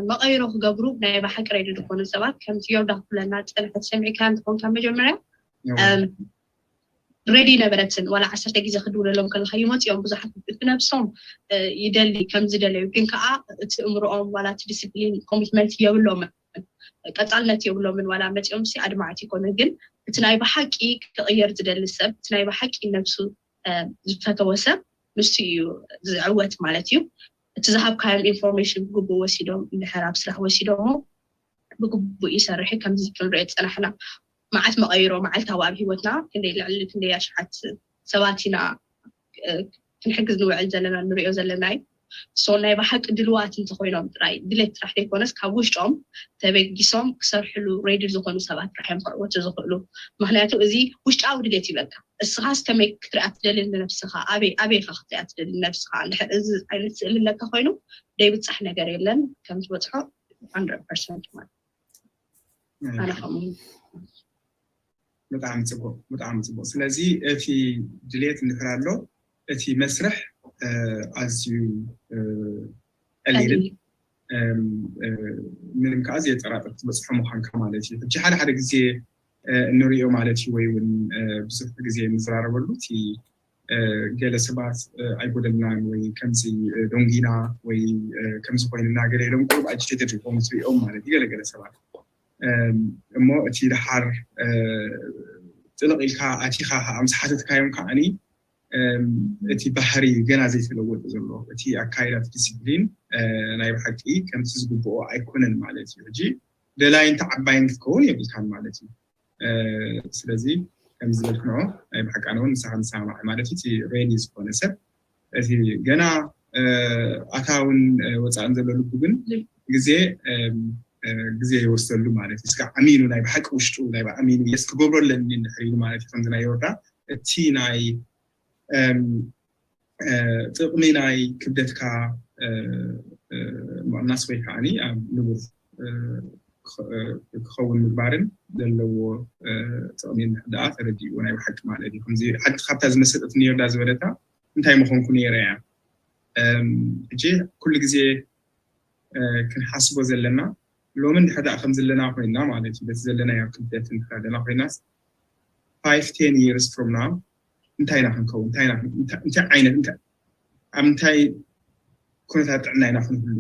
መቐይሮ ክገብሩ ናይ ብሓቂ ሬዲ ዝኾኑ ሰባት? ከምቲ ዮርዳ ክብለና ዝፀንሐት ሰሚዕካ እንትኾን ካብ መጀመርያ ሬዲ ነበረትን ዋላ ዓሰርተ ግዜ ክድውለሎም ከለካ ይመፅኦም ብዙሓት ብነብሶም ይደሊ ከም ዝደለዩ ግን ከዓ እቲ እምርኦም ዋላ እቲ ዲስፕሊን ኮሚትመንት የብሎምን ቀፃልነት የብሎምን ዋላ መፂኦም ሲ ኣድማዕት ይኮነ ግን እቲ ናይ ብሓቂ ክቕየር ዝደሊ ሰብ እቲ ናይ ብሓቂ ነብሱ ዝፈተወ ሰብ ንሱ እዩ ዝዕወት ማለት እዩ እቲ ዝሃብካዮም ኢንፎርሜሽን ብግቡእ ወሲዶም እንድሕር ኣብ ስራሕ ወሲዶሞ ብግቡእ ይሰርሕ ከምዚ ክንሪኦ ዝፀናሕና መዓት መቐይሮ መዓልታዊ ኣብ ሂወትና ክንደይ ልዕሊ ክንደይ ኣሽሓት ሰባት ኢና ክንሕግዝ ንውዕል ዘለና ንሪኦ ዘለና እዩ ሶ ናይ ብሓቂ ድልዋት እንተኮይኖም ጥራይ ድሌት ጥራሕ ዘይኮነስ ካብ ውሽጦም ተበጊሶም ክሰርሕሉ ሬዲ ዝኾኑ ሰባት ጥራሕ እዮም ክዕወቱ ዝኽእሉ ምክንያቱ እዚ ውሽጣዊ ድሌት ይበልካ እስኻስ ከመይ ክትሪኣ ትደሊ ንነብስኻ ኣበይ ኣበይኻ ክትሪኣ ትደሊ ንነብስኻ እንድሕር እዚ ዓይነት ስእሊ ኣለካ ኮይኑ ደይብፃሕ ነገር የለን ከም ዝበፅሖ hundred percent ማለት ኣነ ከምኡ ብጣዕሚ ፅቡቅ ብጣዕሚ ፅቡቅ ስለዚ እቲ ድሌት እንድሕር ኣሎ እቲ መስርሕ ኣዝዩ ቀሊልን ምንም ከዓ ዘየጠራጥር ትበፅሖ ምኳንካ ማለት እዩ ሕጂ ሓደ ሓደ ግዜ እንሪኦ ማለት እዩ ወይ እውን ብዙሕ ግዜ እንዝራረበሉ እቲ ገለ ሰባት ኣይጎደልናን ወይ ከምዚ ደንጊና ወይ ከምዚ ኮይንና ገለ ኢሎም ቁሩብ ኣጅቴትድ ይኮኑ ትሪኦም ማለት እዩ ገለገለ ሰባት እሞ እቲ ደሓር ጥልቕ ኢልካ ኣቲኻ ምስ ሓተትካዮም ከዓኒ እቲ ባህሪ ገና ዘይተለወጠ ዘሎ እቲ ኣካይዳ ዲስፕሊን ናይ ብሓቂ ከምቲ ዝግብኦ ኣይኮነን ማለት እዩ ሕጂ ደላይን ተዓባይን ክትከውን የብልካን ማለት እዩ ስለዚ ከም ዝበልክንኦ ናይ ብሓቃን እውን ንስኻ ንሰማማዕ ማለት እዩ እቲ ሬዲ ዝኾነ ሰብ እቲ ገና ኣታውን ወፃእን ዘሎ ልቡ ግን ግዜ ግዜ ይወስደሉ ማለት እዩ። እስካ ኣሚኑ ናይ ብሓቂ ውሽጡ ናይ ኣሚኑ የስ ክገብሮ ኣለኒ እንድሕር ኢሉ ማለት እዩ። ከምዚ ናይ ዮርዳ እቲ ናይ ጥቕሚ ናይ ክብደትካ ምቕናስ ወይ ከዓ ኣብ ንቡር ክኸውን ምግባርን ዘለዎ ጥቕሚ ደኣ ተረዲእዎ ናይ ብሓቂ ማለት እዩ። ከምዚ ሓንቲ ካብታ ዝመሰጠት ዮርዳ ዝበለታ እንታይ ምኾንኩ ነይረ እያ። ሕጂ ኩሉ ግዜ ክንሓስቦ ዘለና ሎሚ እንድሕር ደኣ ከም ዘለና ኮይና ማለት እዩ። በቲ ዘለናዮ ክብደት እንድሕር ዘለና ኮይናስ five ten years from now እንታይ ኢና ክንከውን እንታይ ዓይነት ኣብ ምንታይ ኩነታት ጥዕና ኢና ክንህሉ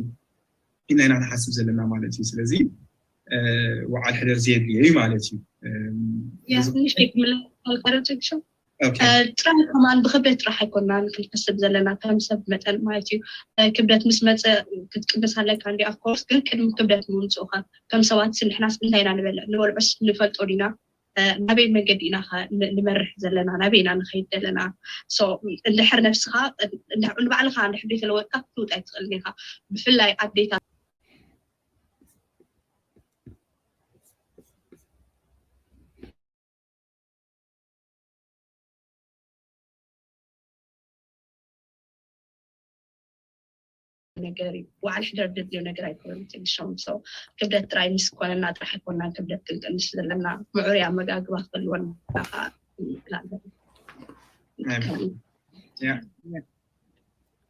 ኢና ኢና ንሓስብ ዘለና ማለት እዩ። ስለዚ ወዓል ሕደር ዘየድልዮ እዩ ማለት እዩ። ትንሽ ክምለስ ካልካረትግሾ ጥራሕ ከማን ብክብደት ጥራሕ ኣይኮናን ክንሕስብ ዘለና ከም ሰብ መጠን ማለት እዩ። ክብደት ምስ መፀ ክትቅንስ ኣለካ እንዲ ኣፍኮርስ ግን ቅድሚ ክብደት ምምፅኡካ ከም ሰባት ንሕናስ እንታይ ኢና ንበልዕ ንበልዖስ ንፈልጦ ዲና ናበይ መንገዲ ኢና ንመርሕ ዘለና ናበይ ኢና ንኸይድ ዘለና። እንድሕር ነብስኻ ንባዕልኻ እንድሕር ዘይተለወጥካ ክትውጥ ኣይትኽእልን ኢኻ። ብፍላይ ኣዴታት ነገር እዩ። ዋዕል ሕደር ድድልዮ ነገር ኣይኮነን ትንሾም ሰው ክብደት ጥራይ ምስ ኮነና ጥራሕ ኣይኮናን ክብደት ክንቀንስ ዘለና ምዑር ኣመጋግባ ክህልወና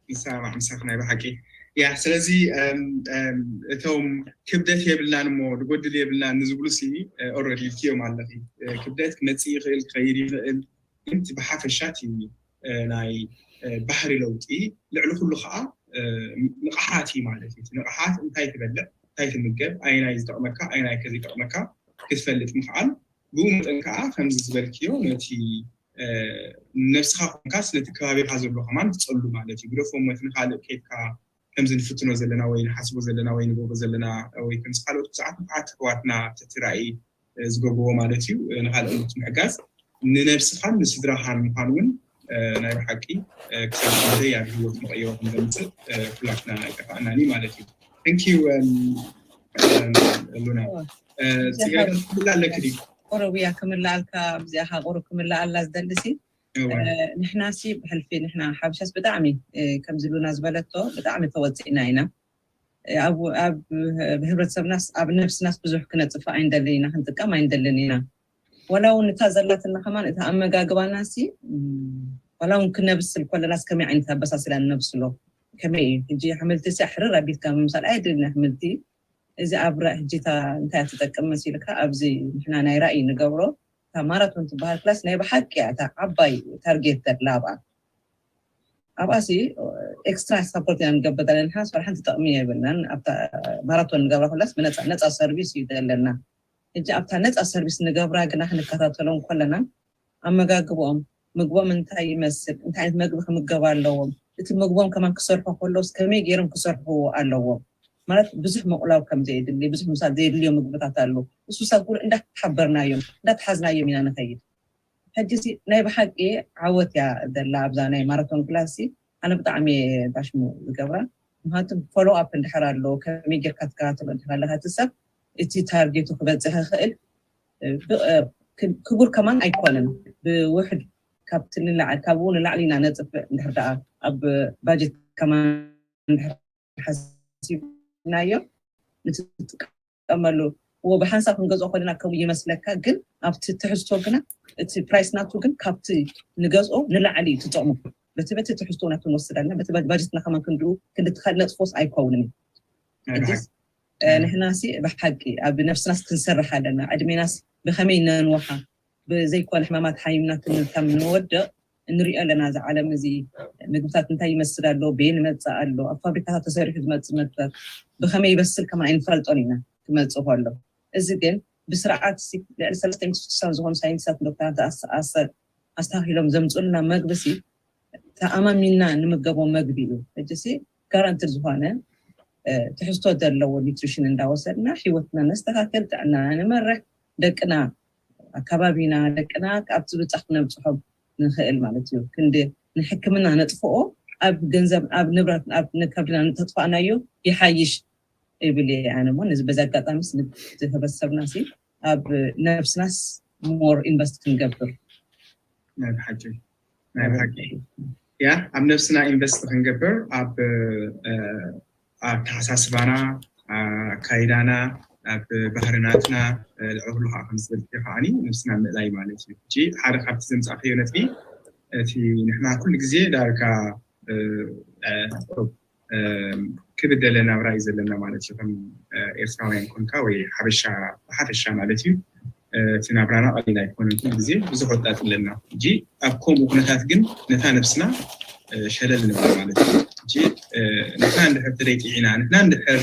ንሰማማዕ ምሳኺ ናይ ብሓቂ ያ ስለዚ እቶም ክብደት የብልናን እሞ ዝጎድል የብልናን ንዝብሉ ሲ ኦረዲ ኢልክዮም ኣለኺ። ክብደት ክመፅእ ይኽእል ክኸይድ ይኽእል ግን ብሓፈሻ እቲ ናይ ባህሪ ለውጢ ልዕሊ ኩሉ ከዓ ንቕሓት እዩ ማለት እዩ። ንቕሓት እንታይ ትበልዕ እንታይ ትምገብ ኣይናይ ዝጠቕመካ ኣይናይ ከዘይጠቕመካ ክትፈልጥ ምኽዓል ብኡ መጠን ከዓ ከምዚ ዝበልክዮ ነቲ ነብስኻ ኮንካስ ነቲ ከባቢኻ ዘሎ ከማን ትፀሉ ማለት እዩ። ግደፎም እቲ ንካልእ ከይድካ ከምዚ ንፍትኖ ዘለና ወይ ንሓስቦ ዘለና ወይ ንገብሮ ዘለና ወይ ከምዚ ካልኦት ብዙሓት ብዙሓት ኣሕዋትና ትትራእይ ዝገብርዎ ማለት እዩ። ንካልኦት ምሕጋዝ ንነብስኻን ንስድራኻን ምዃን እውን ናይ ብሓቂ ክሳብ ክንደይ ኣብ ህይወት መቐየሮ ከምዘምፅእ ኩላትና ኣይጠፋእናን እዩ ማለት እዩ። Thank you ሉና። ፅገ ክምላ ኣለክ ድዩ? ቁሩብ እያ ክምልኣልካ ኣብዚኣ ቁሩብ ክምልኣላ ዝደልሲ ንሕና ሲ ብሕልፊ ንሕና ሓበሻስ ብጣዕሚ ከምዚ ሉና ዝበለቶ ብጣዕሚ ተወፂእና ኢና። ኣብ ህብረተሰብናስ ኣብ ነብስናስ ብዙሕ ክነፅፍ ኣይንደልን ኢና፣ ክንጥቀም ኣይንደልን ኢና። ዋላ እውን እታ ዘላትና ከማን እታ ኣመጋግባና ሲ ዋላ እውን ክነብስል ከለናስ ከመይ ዓይነት ኣበሳስላ ንነብስሎ ከመይ እዩ? ሕጂ ኣሕምልቲ ሲ ኣሕርር ኣቢልካ ምምሳል ኣየድልን ኣሕምልቲ እዚ ኣብ ራእ ሕጂ እንታይ ትጠቅም መሲልካ ኣብዚ ንሕና ናይ ራእይ ንገብሮ እታ ማራቶን ትበሃል ክላስ ናይ ብሓቂ እያ እታ ዓባይ ታርጌት ዘላ ኣብኣ ኣብኣሲ ኤክስትራ ሳፖርት ኢና ንገብር ዘለና ንሕና ስራሕ ሓንቲ ጥቕሚ የብልናን ኣብታ ማራቶን ንገብራ ኩላስ ብነፃ ነፃ ሰርቪስ እዩ ዘለና ሕጂ ኣብታ ነፃ ሰርቪስ ንገብራ ግና ክንከታተሎም ከለና ኣመጋግብኦም ምግቦም እንታይ ይመስል እንታይ ዓይነት መግቢ ክምገብ ኣለዎም እቲ ምግቦም ከማን ክሰርሑ ከለውስ ከመይ ገይሮም ክሰርሕዎ ኣለዎም ማለት ብዙሕ ምቑላው ከም ዘየድሊ ብዙሕ ምሳል ዘየድልዮ ምግብታት ኣለዉ እሱ ሰብ ኩሉ እንዳሓበርናዮም እንዳተሓዝናዮም ኢና ንኸይድ ሕጂ ናይ ብሓቂ ዓወት እያ ዘላ ኣብዛ ናይ ማራቶን ክላስ ኣነ ብጣዕሚ ባሽሙ ዝገብራ ምክንያቱ ፎሎ ኣፕ እንድሕር ኣሎ ከመይ ጌርካ ትከታተሎ እንድሕር ኣለካ እቲ ሰብ እቲ ታርጌቱ ክበፅሕ ይኽእል ክቡር ከማን ኣይኮነን ብውሕድ ካብቲ ንላዕሊ ካብኡ ንላዕሊ ኢና ነፅፍእ እንድሕር ደኣ ኣብ ባጀት ከማን እንድሕር ሓሲብናዮ ንትጥቀመሉ እዎ ብሓንሳብ ክንገዝኦ ከለና ከምኡ ይመስለካ ግን ኣብቲ ትሕዝቶ ግና እቲ ፕራይስ ናቱ ግን ካብቲ ንገዝኦ ንላዕሊ እዩ ትጠቕሙ በቲ በቲ ትሕዝቶ ናቱ ንወስድ ኣለና በቲ ባጀትና ከማን ክንድኡ ክንዲ ትኻል ነጥፎስ ኣይከውንን እዩ ንሕናሲ ብሓቂ ኣብ ነብስናስ ክንሰርሕ ኣለና ዕድሜናስ ብኸመይ ነንውሓ ብዘይኮነ ሕማማት ሓይምና ክንታም ንወድቕ እንሪኦ ኣለና እዚ ዓለም እዚ ምግብታት እንታይ ይመስል ኣሎ በየን ይመፅእ ኣሎ ኣብ ፋብሪካታት ተሰሪሑ ዝመፅእ መግብታት ብኸመይ ይበስል ከማን ኣይንፈልጦን ኢና ክመፅእ ከሎ እዚ ግን ብስርዓት ልዕሊ ሰለስተ ሚእቲ ስሳን ዝኾኑ ሳይንቲስታት ዶክተራት ኣስተኻኺሎም ዘምፅኡልና መግቢ ሲ ተኣማሚንና ንምገቦ መግቢ እዩ ሕጂ ሲ ጋራንትድ ዝኾነ ትሕዝቶ ዘለዎ ኒትሪሽን እንዳወሰድና ሂወትና ነስተካከል ጥዕናና ንመርሕ ደቅና ኣካባቢና ደቅና ካብ ዝብፃ ክነብፅሖም ንኽእል ማለት እዩ ክንዲ ንሕክምና ነጥፍኦ ኣብ ገንዘብ ኣብ ንብረት ኣብ ከብድና ንተጥፋእናዮ ይሓይሽ ይብል እየ ኣነ። እሞ ነዚ በዚ ኣጋጣሚ ስ ህብረተሰብና ሲ ኣብ ነብስናስ more invest ክንገብር ናይ ብሓቂ ናይ ብሓቂ ያ ኣብ ነብስና ኢንቨስት ክንገብር ኣብ ኣተሓሳስባና ኣካይዳና ኣብ ባህርናትና ልዕሊ ኩሉ ከዓ ከም ዝበልክዮ ከዓኒ ነብስና ምእላይ ማለት እዩ። ሕጂ ሓደ ካብቲ ዘምፃእክዮ ነጥቢ እቲ ንሕና ኩሉ ግዜ ዳርጋ ክብደለ ናብራ እዩ ዘለና ማለት እዩ። ከም ኤርትራውያን ኮንካ ወይ ሓበሻ ብሓፈሻ ማለት እዩ እቲ ናብራና ቀሊል ኣይኮነን። ኩሉ ግዜ ብዙሕ ወጣጥ ኣለና። ሕጂ ኣብ ከምኡ ኩነታት ግን ነታ ነብስና ሸለል ንብላ ማለት እዩ። ሕጂ ንሕና እንድሕር ተደይጢዕና ንሕና እንድሕር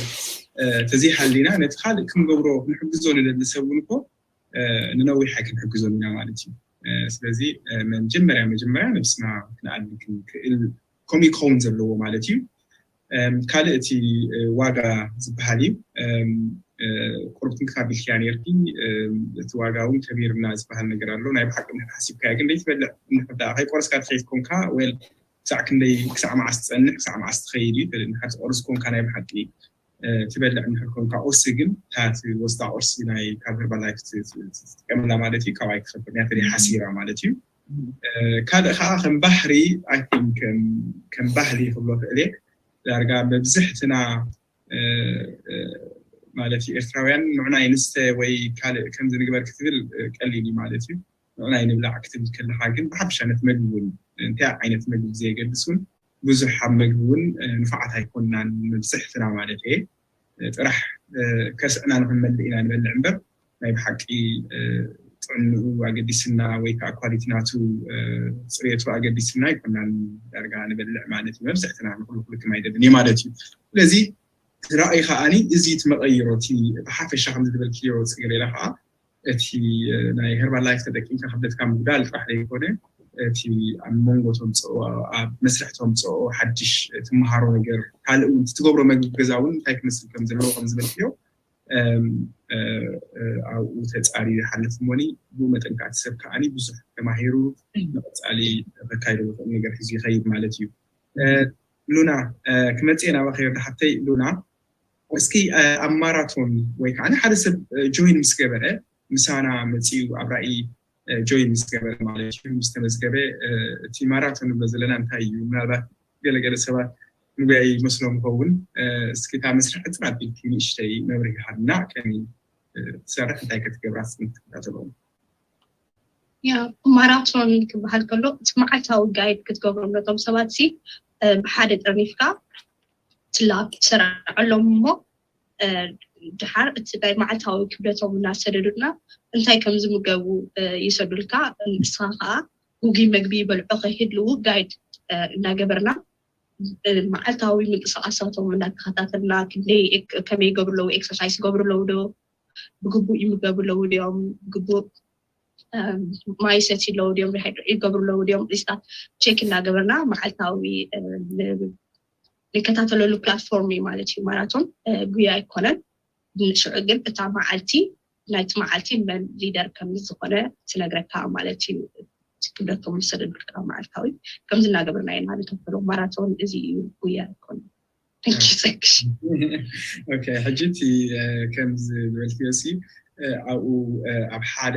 ተዘይሃሊና ነቲ ካልእ ክንገብሮ ክንሕግዞ ንደሊ ሰብ እውን እኮ ንነዊሕ ኣይክንሕግዞን ኢና ማለት እዩ። ስለዚ መጀመርያ መጀመርያ ነብስና ክንኣሊ ክንክእል ከምኡ ክኸውን ዘለዎ ማለት እዩ። ካልእ እቲ ዋጋ ዝበሃል እዩ። ቁሩብ ትንክፍ ኣቢልክያ ነርኪ። እቲ ዋጋ እውን ከቢርና ዝበሃል ነገር ኣሎ። ናይ ብሓቂ እንድሕር ሓሲብካዮ ግን ዘይትበልዕ እንድሕር ደኣ ከይቆረስካ ትኸይድ ኮንካ ወይ ክሳዕ ክንደይ ክሳዕ መዓስ ትፀንሕ ክሳዕ መዓስ ትኸይድ እዩ። እንድሕር ትቆርስ ኮንካ ናይ ብሓቂ ትበልዕ እንድሕር ኮንካ ቁርሲ ግን እታ ትወስዳ ቁርሲ ናይ ካብ ሄርባል ላይፍ ትጥቀመላ ማለት እዩ። ካብኣይ ክኸፍል እያ ተደይ ሓሲራ ማለት እዩ። ካልእ ከዓ ከም ባህሪ ኣይ ቲንክ ከም ባህሊ ክብሎ ክእል እየ ዳርጋ መብዝሕትና ማለት እዩ ኤርትራውያን ንዑናይ ንስተ ወይ ካልእ ከምዚ ንግበር ክትብል ቀሊል እዩ ማለት እዩ። ንዑናይ ንብላዕ ክትብል ከለካ ግን ብሓፈሻ ነቲ መግቢ እውን እንታይ ዓይነት መግቢ ብዘየገድስ እውን ብዙሕ ኣብ መግቢ እውን ንፉዓት ኣይኮንናን መብዝሕትና ማለት እየ። ጥራሕ ከስዕና ንክንመልእ ኢና ንበልዕ እምበር ናይ ብሓቂ ጥዕንኡ ኣገዲስና ወይ ከዓ ኳሊቲ ናቱ ፅሬቱ ኣገዲስና ኣይኮናን ዳርጋ ንበልዕ ማለት እዩ። መብዝሕትና ንኩሉ ክልክም ኣይደልን እዩ ማለት እዩ። ስለዚ እቲ ራእይ ከዓኒ እዚ እቲ መቐይሮ እቲ ብሓፈሻ ከም ዝበልክዮ ፅገሬዳ ከዓ እቲ ናይ ሄርባል ላይፍ ተጠቂምካ ክብደትካ ምጉዳል ጥራሕ ዘይኮነ እቲ ኣብ መንጎ ተምፅኦ ኣብ መስርሕ ተምፅኦ ሓድሽ ትመሃሮ ነገር ካልእ እውን ትገብሮ መግቢ ገዛ እውን እንታይ ክመስል ከም ዘለዎ ከም ዝበልክዮ ኣብኡ ተፃሪ ይሓልፍ እሞኒ ብኡ መጠን ከዓ እቲ ሰብ ከዓኒ ብዙሕ ተማሂሩ ንቐፃሊ ከካይዶ ዝኽእል ነገር ሒዙ ይኸይድ ማለት እዩ። ሉና ክመፅእ ናባኸ ዮርዳ ሓፍተይ። ሉና እስኪ ኣብ ማራቶን ወይ ከዓ ሓደ ሰብ ጆይን ምስ ገበረ ምሳና መፅኡ ኣብ ራእይ ጆይን ምስ ገበረ ማለት እዩ ምስ ተመዝገበ እቲ ማራቶን ንብሎ ዘለና እንታይ እዩ? ምናልባት ገለገለ ሰባት ምጉያይ ይመስሎም ይኸውን። እስኪ እታ መስርሕ ዕፅር ኣቢልኪ ንእሽተይ መብርሂ ሃብና ከመይ ትሰርሕ እንታይ ከትገብራ ስም ትከታተሎም? ያ ማራቶን ክበሃል ከሎ እቲ መዓልታዊ ጋይድ ክትገብሮም ነቶም ሰባት ሲ ብሓደ ጠርኒፍካ ትላ ትሰርዐሎም እሞ ድሓር እቲ ናይ መዓልታዊ ክብደቶም እናሰደዱና እንታይ ከም ዝምገቡ ይሰዱልካ። ንስኻ ከዓ ውጉይ መግቢ ይበልዑ ከይህልዉ ጋይድ እናገበርና መዓልታዊ ምንቅስቃሳቶም እናተኸታተልና ክንደይ ከመይ ይገብሩ ኣለዉ፣ ኤክሰርሳይስ ይገብሩ ኣለዉ ዶ፣ ብግቡእ ይምገቡ ኣለዉ ድዮም፣ ብግቡእ ማይ ይሰትዩ ኣለዉ ድዮም፣ ሪሃይድሬት ይገብሩ ኣለዉ ድዮም፣ እዚታት ቼክ እናገበርና መዓልታዊ ንከታተለሉ ፕላትፎርም እዩ ማለት እዩ። ማራቶን ጉያ ኣይኮነን። ሽዑ ግን እታ መዓልቲ ናይቲ መዓልቲ መን ሊደር ከም ዝኾነ ትነግረካ ማለት እዩ። ክብደቶም ዝሰደዱልካ መዓልታዊ ከምዚ እናገበርና ኢና ንከተሎ ማራቶን እዚ እዩ ጉያ ኣይኮነን። ሕጂ እቲ ከምዚ ዝበልክዮ ሲ ኣብኡ ኣብ ሓደ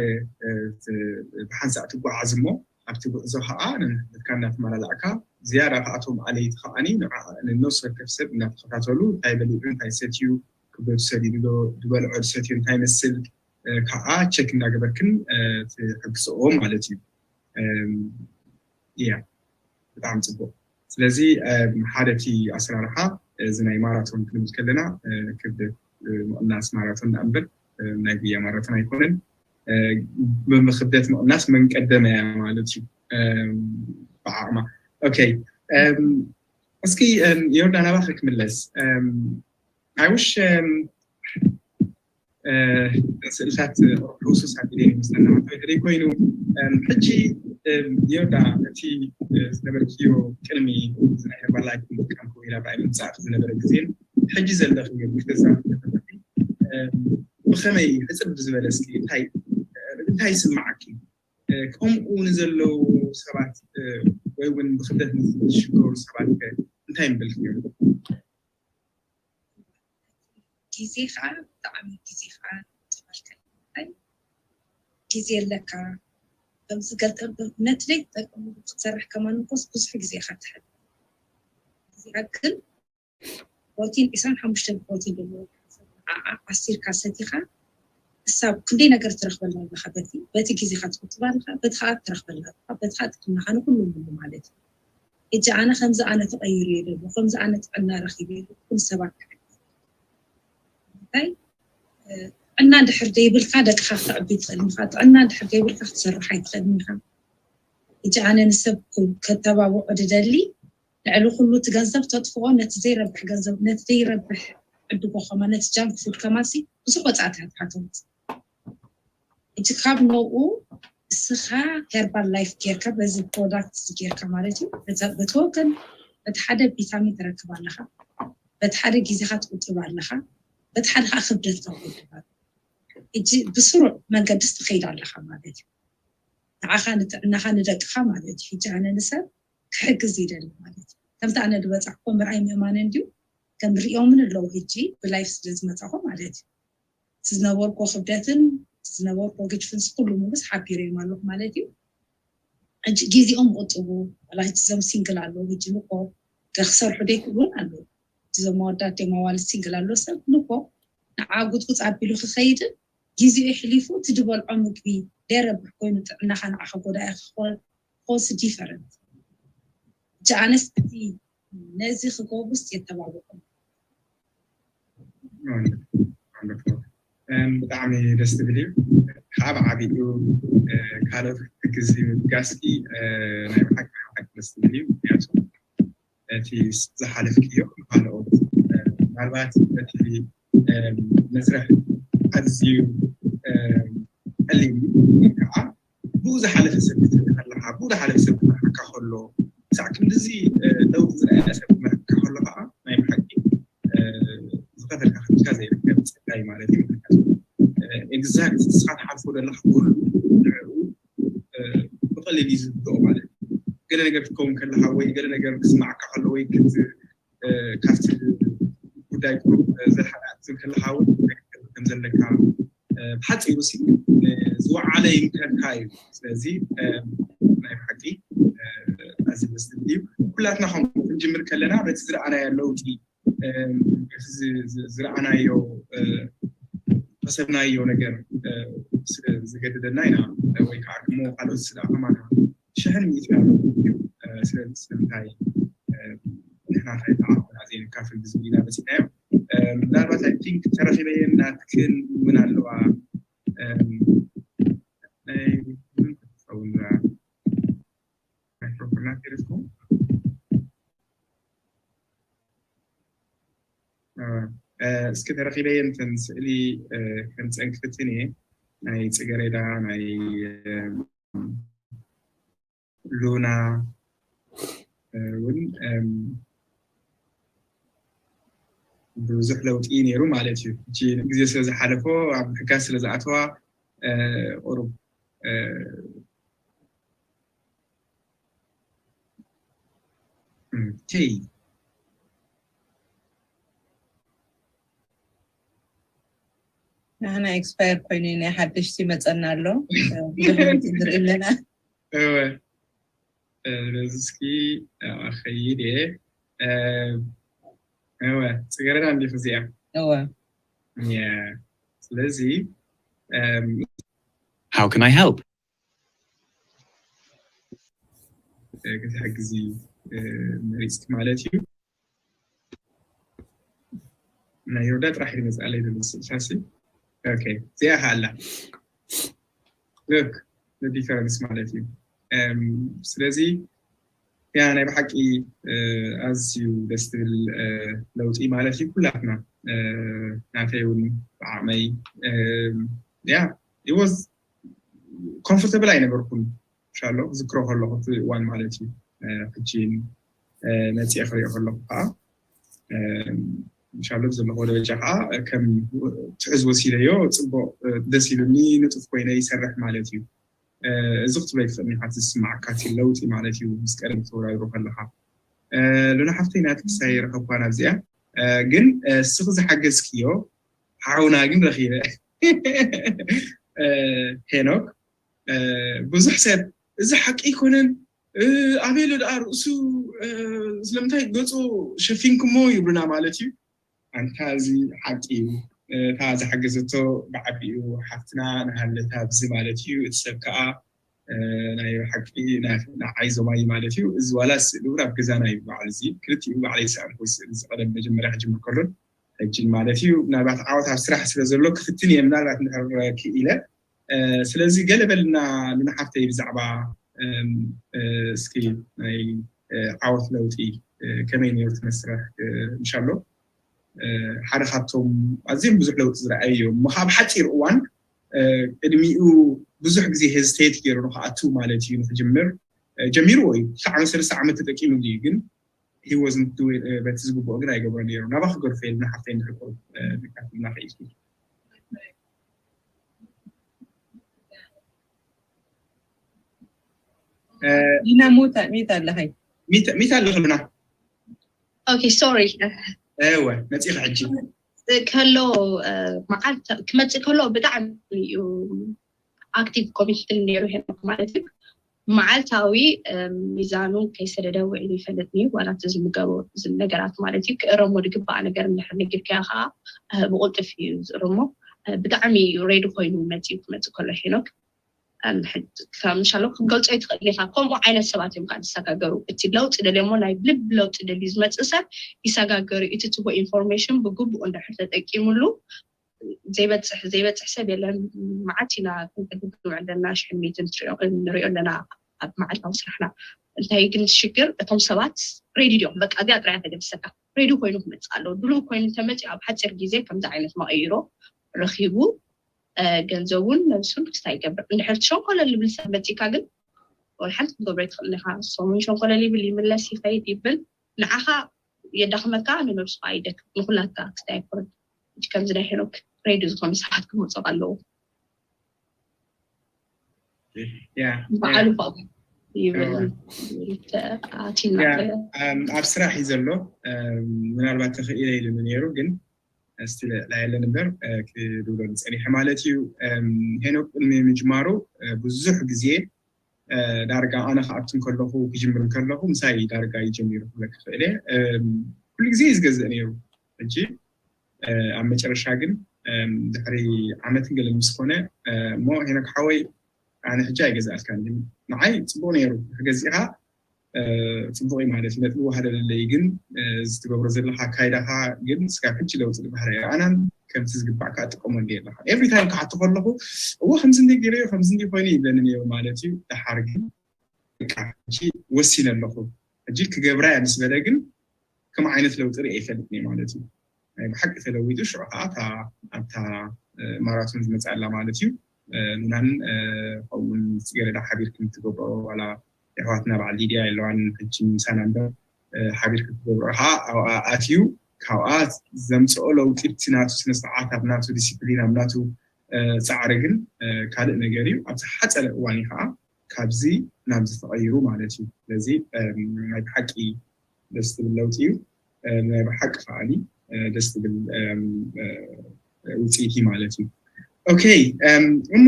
ብሓንሳእ ትጓዓዝ እሞ ኣብቲ ጉዕዞ ከዓ ነንሕድሕድካ እናተመላላእካ ዝያዳ ከኣቶም ኣለይቲ ከዓኒ ንነፍሲ ወከፍ ሰብ እናተኸታተሉ እንታይ በሊዑ እንታይ ሰትዩ ክብደቱ ሰዲዱ ዶ ዝበልዖ ዝሰትዮ እንታይ መስል ከዓ ቸክ እናገበርክን ትሕግዝኦም ማለት እዩ። እያ ብጣዕሚ ፅቡቅ። ስለዚ ሓደ እቲ ኣሰራርሓ እዚ ናይ ማራቶን ክንብል ከለና ክብደት ምቕናስ ማራቶን ንኣንበር ናይ ጉያ ማራቶን ኣይኮነን። ብምክብደት ምቕናስ መንቀደመያ ማለት እዩ ብዓቕማ። ኦኬ እስኪ ዮርዳን ናባኺ ክምለስ። ኣይውሽ ስእልታት ርሑሱስ ኣቢለ መስተናማት ወይ ተደይ ኮይኑ ሕጂ ዮዳ እቲ ዝነበርክዮ ቅድሚ ናይ ሄርባል ላይፍ ምጥቃም ክወይላ ብኣይ ምምፃእ ዝነበረ ግዜን ሕጂ ዘለኽዮ ክተዛብ ብኸመይ ሕፅር ብዝበለ እስኪ እንታይ እንታይ ይስማዓኪ? ከምኡ ንዘለዉ ሰባት ወይ እውን ብክብደት ንዝሽገሩ ሰባት እንታይ ምበልክዮም? ግዜ ከዓ ብጣዕሚ ግዜ ከዓ ትመልከት ግዜ ኣለካ ከምዚ ገልጠ ነቲ ደይ ትጠቀሙ ክትሰርሕ ከማን ኮስ ብዙሕ ግዜ ኢካ ትሕል እዚኣ ግን ፕሮቲን ዕስራን ሓሙሽተን ፕሮቲን ዘለዎ ዓዓ ዓሲርካ ሰቲኻ እሳብ ክንደይ ነገር ትረክበላ ኣለካ በቲ በቲ ግዜካ ትቁጥባ ኣለካ በቲ ከዓ ትረክበላ ኣለካ በቲ ከዓ ጥቅምናካ ንኩሉ ሙሉ ማለት እዩ ሕጂ ኣነ ከምዚ ኣነ ተቀይሩ እየ ደሎ ከምዚ ኣነ ጥዕና ረኪበ እየ ኩሉ ሰባት ክሕግዝ እንታይ ጥዕና እንድሕር ዘይብልካ ደቅኻ ክተዕቢ ትኽእል ኢኻ ጥዕና እንድሕር ዘይብልካ ክትሰርሕ ኣይትኽእልን ኢኻ ሕጂ ኣነ ንሰብ ከተባብዖ ድደሊ ልዕሊ ኩሉ እቲ ገንዘብ ተጥፍኦ ነቲ ዘይረብሕ ገንዘብ ነቲ ዘይረብሕ ዕድጎ ከማ ነቲ ጃንክ ፉድ ከማሲ ብዙሕ ወፃእታት ኢኻ ተውፅእ ሕጂ ካብ ነብኡ እስኻ ሄርባል ላይፍ ጌርካ በዚ ፕሮዳክት እዚ ጌርካ ማለት እዩ በቲ ወገን በቲ ሓደ ቪታሚን ትረክብ ኣለኻ በቲ ሓደ ግዜኻ ትቁጥብ ኣለኻ በቲ ሓደ ከዓ ክብደትካ ትቁጥብ ሕጂ ብስሩዕ መንገድስ ትኸይድ ኣለኻ ማለት እዩ ንዓኻ ንጥዕናኻ ንደቅኻ ማለት እዩ ሕጂ ኣነ ንሰብ ክሕግዝ ይደሊ ማለት እዩ ከምቲ ኣነ ዝበፃሕኮ ምርኣይ ምእማንን ድዩ ከም ሪኦምን ኣለዉ ሕጂ ብላይፍ ስለ ዝመፃኹ ማለት እዩ ዝነበርኮ ክብደትን ዝነበርኮ ግድፍን ኩሉ ሙሉስ ሓቢረ እዮም ኣለኹ ማለት እዩ ሕጂ ግዜኦም ቁጥቡ ዋላ ሕጂ እዞም ሲንግል ኣለዉ ሕጂ ንኮ ክሰርሑ ደይክእሉን ኣለዉ እዞም መወዳት ደም ኣዋልድ ሲንግል ኣሎ ሰብ ንኮ ንዓ ጉጥጉፅ ኣቢሉ ክኸይድን ግዜኡ የሕሊፉ እቲ ዝበልዖ ምግቢ ደይረብሕ ኮይኑ ጥዕናኻ ንዓኻ ጎዳኢ ክኾን ኮስ ዲፈረንት ጃነስ ነዚ ክገብሩስ የተባብዑ ብጣዕሚ ደስ ትብል እዩ ካብ ዓቢኡ ካልኦት ክትግዝ ምብጋስኪ ናይ ብሓቂ ሓቂ ደስ ትብል እዩ ምክንያቱ እቲ ዝሓለፍክዮ ካልኦት ምናልባት እቲ መስርሕ ኣዝዩ ቀሊል ከዓ ብኡ ዝሓለፈ ሰብ ክትርኢ ከለካ ብኡ ዝሓለፈ ሰብ ክመርሓካ ከሎ ክሳዕ ክንድዚ ለውጢ ዝረኣየ ሰብ ክመርሓካ ከሎ ከዓ ናይ ብሓቂ ዝኸፈልካ ከፊልካ ዘይርከብ ፀጋ እዩ ማለት እዩ ምክንያቱ exact ንስኻ ትሓልፎ ዘለካ ኩሉ ንዕኡ ብቐሊል እዩ ዝብድኦ ማለት እዩ ገለ ነገር ክትከውን ከለካ ወይ ገለ ነገር ክስማዓካ ከሎ ወይ ካብቲ ጉዳይ ቁሩብ ዘርሓ ክትብል ከለካ እውን ከም ዘለካ ብሓፂሩ ሲ ዝወዓለ ይምከርካ እዩ ስለዚ ናይ ብሓቂ ኣዚ ደስ ዝብል እዩ ኩላትና ከም ክንጅምር ከለና በቲ ዝረኣናዮ ለውጢ ዝረኣናዮ ዝኸሰብናዮ ነገር ስለ ዝገድደና ኢና ወይ ከዓ እሞ ካልኦት ስለ ከማና ሽሕን ሚእቲ ኣለዉ ስለዚ ስለምንታይ ንሕና ከይተዓወና ዘይንካፈል ብዝብል ኢና መፂናዮ ምናልባት ኣይ ቲንክ ተረኺበየን ናትክን እውን ኣለዋ ናይ ትኸውን ማይክሮፎን ናት ቴሌፎን እስኪ ተረኺበየን ተን ስእሊ ከም ፀንክፍትን እየ ናይ ፅገሬዳ ናይ ሉና እውን ብዙሕ ለውጢ ነይሩ ማለት እዩ። ሕጂ ግዜ ስለ ዝሓለፎ ኣብ ምሕጋዝ ስለ ዝኣተዋ ቁሩብ ኦኬ ንሕና ኤክስፓየር ኮይኑ ናይ ሓደሽቲ ይመፀና ኣሎ ብዙሕ ለውጢ ንርኢ ኣለና እወ ስለዚ እስኪ ናብኣ ኸይድ እየ እወ ፅገረዳ እንዲኹ እዚኣ እወ Yeah ስለዚ How can I help? ክትሕግዚ መሪፅኪ ማለት እዩ ናይ ዮርዳ ጥራሕ ይመፅኣለይ ዘሎ ስእልታሲ እዚኣ ከዓ ኣላ ሎክ ዲፈረንስ ማለት እዩ ስለዚ ያ ናይ ብሓቂ ኣዝዩ ደስ ትብል ለውጢ ማለት እዩ ኩላትና ናተይ እውን ብዓቕመይ ያ ወዝ ኮምፎርተብል ኣይነበርኩን ሻሎ ዝክሮ ከለኩ እቲ እዋን ማለት እዩ ሕጂ መፅአ ክሪኦ ከለኩ ከዓ ሻሎ ዘለኩ ደረጃ ከዓ ከም ትዕዝ ወሲደዮ ፅቡቅ ደስ ኢሉኒ ንጡፍ ኮይነ ይሰርሕ ማለት እዩ እዚ ክትብለይ ትኽእል ኢካ እቲ ዝስማዓካ እቲ ለውጢ ማለት እዩ ምስ ቀደም ክትወዳድሮ ከለካ ሉና ሓፍተይ ናቲ ክሳይ ረከብኳ ናብዚኣ ግን እስኺ ዝሓገዝክዮ ሓውና ግን ረኺበ። ሄኖክ፣ ብዙሕ ሰብ እዚ ሓቂ ኣይኮነን፣ ኣበይ ኣሎ ደኣ ርእሱ፣ ስለምንታይ ገጹ ሸፊንኩሞ ይብሉና ማለት እዩ። ኣንታ እዚ ሓቂ እዩ። እታ ዝሓገዘቶ ብዓቢኡ ሓፍትና ንሃለት ኣብዚ ማለት እዩ። እቲ ሰብ ከኣ ናይ ሓቂ ንዓይ ዞማይ ማለት እዩ። እዚ ዋላ ስእሊ እውን ኣብ ገዛና እዩ በዓል እዚ ክልቲኡ ባዕለይ ዝሰኣልኩ ስእሊ እዚ ቀደም መጀመርያ ክጅምር ከሎን ሕጂ ማለት እዩ። ምናልባት ዓወት ኣብ ስራሕ ስለ ዘሎ ክፍትን እየ ምናልባት እንድሕር ክኢለ። ስለዚ ገለ በልና ሉና ሓፍተይ ብዛዕባ እስኪ ናይ ዓወት ለውጢ ከመይ ነይሩ እቲ መስርሕ? እንሻሎ ሓደ ካብቶም ኣዝዮም ብዙሕ ለውጢ ዝረኣዩ እዮም እሞ ካብ ሓፂር እዋን ቅድሚኡ ብዙሕ ግዜ ሄዚቴት ገይሩ ንክኣቱ ማለት እዩ ንክጅምር ጀሚርዎ እዩ። ክልተ ዓመት ሰለስተ ዓመት ተጠቂምሉ እዩ ግን he wasn't doing በቲ ዝግብኦ ግን ኣይገብሮ ነይሩ። ናባ ክገድፎ የልና ሓፍተይ እንድሕር ቁሩብ ንካፍልና ክኢልኪ። ሊና ሙት ሚት ኣለኸይ ሚት ኣለኽልና okay sorry እወ መፂኺ ሕጂ ከሎ መዓልቲ ክመፅእ ከሎ ብጣዕሚ እዩ ኣክቲቭ ኮሚትድ ነይሩ ሄኖክ ማለት እዩ። መዓልታዊ ሚዛኑ ከይሰደደ ውዒሉ ይፈልጥ እዩ። ዋላ እቲ ዝምገቦ ነገራት ማለት እዩ ክእረሞ ዝግባእ ነገር እንድሕር ነጊርካዮ ከዓ ብቁልጥፍ እዩ ዝእርሞ። ብጣዕሚ ሬዲ ኮይኑ መፂኡ ክመፅእ ከሎ ሄኖክ ምሻሎ ክትገልፆ ይትኽእል ኢኻ። ከምኡ ዓይነት ሰባት እዮም ከዓ ዝሰጋገሩ። እቲ ለውጢ ደልዮሞ ናይ ልብ ለውጢ ደልዩ ዝመፅእ ሰብ ይሰጋገሩ። እቲ ትቦ ኢንፎርሜሽን ብግቡእ እንድሕር ተጠቂምሉ ዘይበፅሕ ዘይበፅሕ ሰብ የለን። መዓት ኢና ክንሕግዝ ንውዕል ዘለና ሽሕን ሚትን ንሪኦ ኣለና ኣብ መዓልታዊ ስራሕና። እንታይ ግን ሽግር እቶም ሰባት ሬዲ ድዮም? በቃ እዚኣ ጥራያ ተገድሰካ ሬዲ ኮይኑ ክመፅእ ኣለዎ። ድሉው ኮይኑ እንተመፅኡ ኣብ ሓፂር ግዜ ከምዚ ዓይነት መቐይሮ ረኺቡ ገንዘቡን ነብሱን ክስታይ ይገብር። እንድሕር ሸንኮለል ልብል ሰብ መፂካ ግን ወላ ሓንቲ ክትገብሮ ይትኽእል ኢኻ። ሰሙን ሸንኮለል ይብል ይምለስ ይኸይድ ይብል ንዓኻ የዳኽመካ ንነብሱ ከዓ ይደክም ንኩላትካ ክስታይ ኣይኮነን። ከምዚ ናይ ሄኖክ ሬዲ ዝኾኑ ሰባት ክመፁ ኣለዉ። በዓሉ ከዓ ይብል ኣቲና ኣብ ስራሕ እዩ ዘሎ ምናልባት ተኽኢለ ኢሉ ነይሩ ግን ስቲል ላየለን እምበር ክድብለሉ ፀኒሐ ማለት እዩ። ሄኖክ ቅድሚ ምጅማሩ ብዙሕ ግዜ ዳርጋ ኣነ ክኣቱ ከለኹ ክጅምር ከለኹ ምሳይ ዳርጋ ይጀሚሩ ክብለክ ክእል ኩሉ ግዜ እዩ ዝገዝእ ነይሩ። ሕጂ ኣብ መጨረሻ ግን ድሕሪ ዓመትን ገለን ምስ ኮነ እሞ ሄኖክ ሓወይ ኣነ ሕጂ ኣይገዝኣልካን ግን ንዓይ ፅቡቅ ነይሩ ክገዚእካ ፅቡቅ እዩ ማለት እዩ ነጥቢ ዋህደለለይ ግን እዚ ትገብሮ ዘለካ ኣካይዳካ ግን ስጋብ ሕጂ ለውጢ ዝበሃል ኣይረኣናን ከምቲ ዝግባእ ከዓ ጥቀመሉ ኣለካ every time ክሓቶ ከለኩ እወ ከምዚ እንዲ ገይረዮ ከምዚ እንዲ ኮይኑ ይብለኒ ነይሩ ማለት እዩ ደሓር ግን በቃ ሕጂ ወሲነ ኣለኩ ሕጂ ክገብራ እያ ምስ በለ ግን ከም ዓይነት ለውጢ ርኢ ኣይፈልጥን እየ ማለት እዩ ናይ ብሓቂ ተለዊጡ ሽዑ ከዓ ኣብታ ማራቶን ዝመፅኣላ ማለት እዩ ሉናን ከምኡውን ገለዳ ሓቢርክን ትገብሮ ዋላ የሕዋትና በዓል ሊድያ የለዋን ሕጂ ምሳና እምበር ሓቢርክን ትገብሮ ከዓ ኣብኣ ኣትዩ ካብኣ ዘምፅኦ ለውጢ ብቲ ናቱ ስነስርዓት ኣብ ናቱ ዲሲፕሊን ኣብ ናቱ ፃዕሪ ግን ካልእ ነገር እዩ ኣብዚ ሓፀረ እዋን እዩ ከዓ ካብዚ ናብዚ ተቐይሩ ማለት እዩ ስለዚ ናይ ብሓቂ ደስ ትብል ለውጢ እዩ ናይ ብሓቂ ከዓኒ ደስ ትብል ውፅኢት እዩ ማለት እዩ okay እሞ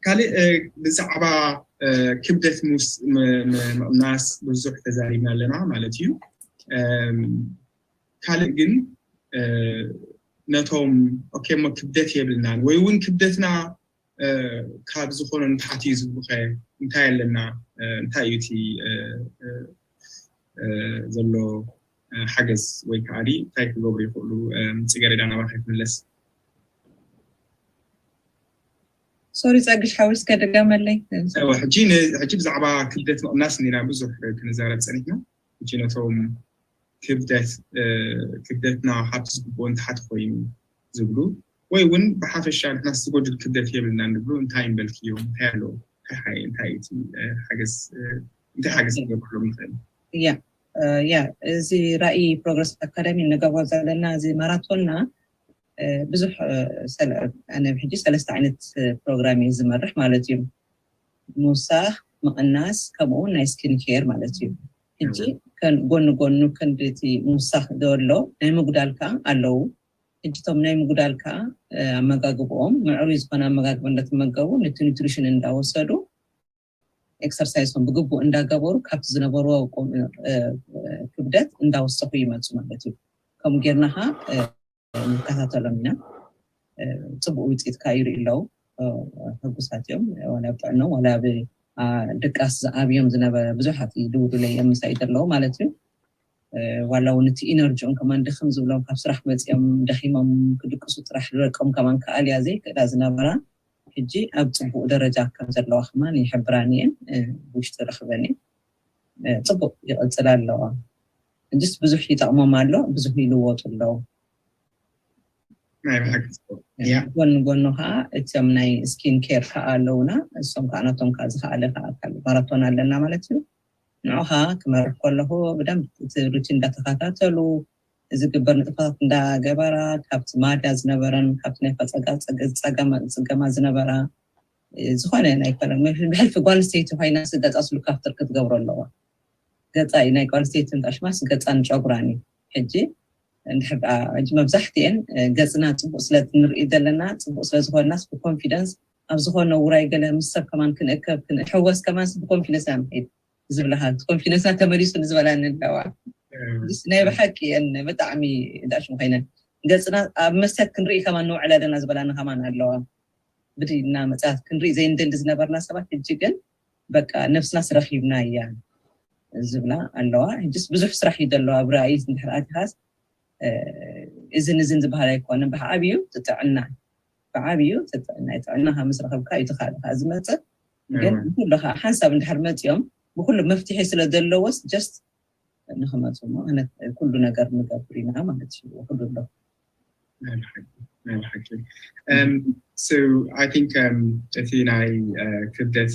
ካልእ ብዛዕባ ክብደት ምቕናስ ብዙሕ ተዛሪብና ኣለና ማለት እዩ ካልእ ግን ነቶም okay እሞ ክብደት የብልናን ወይ እውን ክብደትና ካብ ዝኾነ ንታሕቲ እዩ ዝብሉኸ እንታይ ኣለና እንታይ እዩ እቲ ዘሎ ሓገዝ ወይ ከዓ እንታይ ክገብሩ ይኽእሉ ፅገሬዳ ናባኸ ክምለስ sorry ፀግሽ ሓዊስከ ድገመለይ ሕጂ ብዛዕባ ክብደት ምቕናስ እንዲና ብዙሕ ክንዛረብ ፀኒሕና ሕጂ ነቶም ክብደት ክብደትና ካብቲ ዝግብኦ ንታሕቲ ኮይኑ ዝብሉ ወይ እውን ብሓፈሻ ንሕና ዝጎድል ክብደት የብልና ንብሉ እንታይ ይንበልክዮ እንታይ ኣለዎ እንታይ ሓገዝ እንታይ ሓገዝ ክገብርሎም ንኽእል ያ ያ እዚ ራእይ ፕሮግረስ ኣካዳሚ እንገብሮ ዘለና እዚ ማራቶንና ብዙሕ ኣነ ሕጂ ሰለስተ ዓይነት ፕሮግራም እዩ ዝመርሕ ማለት እዩ ምውሳኽ ምቕናስ ከምኡ ናይ ስኪን ኬር ማለት እዩ ሕጂ ጎኒ ጎኑ ክንድቲ ምውሳኽ ዘሎ ናይ ምጉዳል ከዓ ኣለዉ ሕጂ እቶም ናይ ምጉዳል ከዓ ኣመጋግብኦም ምዕሩይ ዝኾነ ኣመጋግብ እንዳተመገቡ፣ ነቲ ኒትሪሽን እንዳወሰዱ፣ ኤክሰርሳይሶም ብግቡእ እንዳገበሩ፣ ካብቲ ዝነበርዎ ክብደት እንዳወሰኹ ይመፁ ማለት እዩ። ከምኡ ጌርና ከዓ ንከታተሎም ኢና። ፅቡቅ ውፅኢት ከዓ ይርኢ ኣለዉ። ሕጉሳት እዮም። ዋላ ኣብ ጥዕኖም ዋላ ኣብ ድቃስ ዝኣብዮም ዝነበረ ብዙሓት ይድውሉለይ እዮም፣ ምሳይ ዘለዉ ማለት እዩ። ዋላ እውን እቲ ኢነርጂኦም ከማን ድኽም ዝብሎም፣ ካብ ስራሕ መፂኦም ደኺሞም ክድቅሱ ጥራሕ ደቆም ከማን ክኣልያ ዘይክእላ ዝነበራ፣ ሕጂ ኣብ ፅቡቅ ደረጃ ከም ዘለዋ ከማን ይሕብራኒ እየን። ብውሽጢ ረኽበን እየ። ፅቡቅ ይቕፅል ኣለዋ። እንጅስ ብዙሕ ይጠቕሞም ኣሎ፣ ብዙሕ ይልወጡ ኣለዉ። ጎን ጎኑ ከዓ እቶም ናይ ስኪን ኬር ከዓ ኣለውና። እሶም ከዓ ናቶም ከዓ ዝኸኣለ ከዓ ኣካል ማራቶን ኣለና ማለት እዩ። ንዑ ከዓ ክመርሕ ከለኹ ብደንብ እቲ ሩቲን እንዳተኸታተሉ፣ ዝግበር ንጥፈታት እንዳገበራ፣ ካብቲ ማድያ ዝነበረን ካብቲ ናይ ጸጋ-፣ ጸገ-፣ ጸገማ ዝነበራ፣ ዝኾነ ናይ ኮለ-፣ ብሕልፊ ጓል ኣንስተይቲ ኮይና ገጻ ስሉ ካፍተር ክትገብሮ ኣለዋ። ገጻ እዩ ናይ ጓል ኣንስተይቲ ንጣሽማስ ገጻን ጨጉራን እዩ። ሕጂ እንድሕር ደኣ፣ ሕጂ መብዛሕትኤን ገጽና ጽቡቅ ስለ ንርኢ ዘለና፣ ጽቡቅ ስለ ዝኾንናስ ብኮንፊደንስ ኣብ ዝኾነ ውራይ ገለ ምስ ሰብ ከማን ክንእከብ ክንሕወስ ከማንስ ብኮንፊደንስ ኢና ንኸይድ ዝብለካ፣ ኮንፊደንስና ተመሊሱ ንዝበላኒ ኣለዋ። ናይ ብሓቂ እየን ብጣዕሚ እንዳሽም ኮይነን ገጽና ኣብ መስትያት ክንርኢ ከማን ንውዕል ኣለና ዝበላኒ ከማን ኣለዋ። ብድና መጽያት ክንርኢ ዘይንደሊ ዝነበርና ሰባት ሕጂ ግን በቃ ነብስናስ ረኺብና እያ ዝብላ ኣለዋ። ሕጅስ ብዙሕ ስራሕ እዩ ዘሎ ኣብ ራእይ እንድሕር ኣቲኻስ እዝን እዝን ዝበሃል ኣይኮነን። ብዓብዩ ትጥዕና፣ ብዓብዩ ትጥዕና። ጥዕናኻ ምስ ረኸብካ እዩ እቲ ካልእኻ ዝመጽእ። ግን ብኩሉ ከዓ ሓንሳብ እንድሕር መጺኦም ብኩሉ መፍትሒ ስለ ዘለዎስ ጀስት ንኽመፁ እሞ ኣነ ኩሉ ነገር ንገብር ኢና ማለት እዩ። ኩሉ ኣሎ። ናይ ብሓቂ፣ ናይ ብሓቂ። Um, so I think, um, እቲ ናይ ክብደት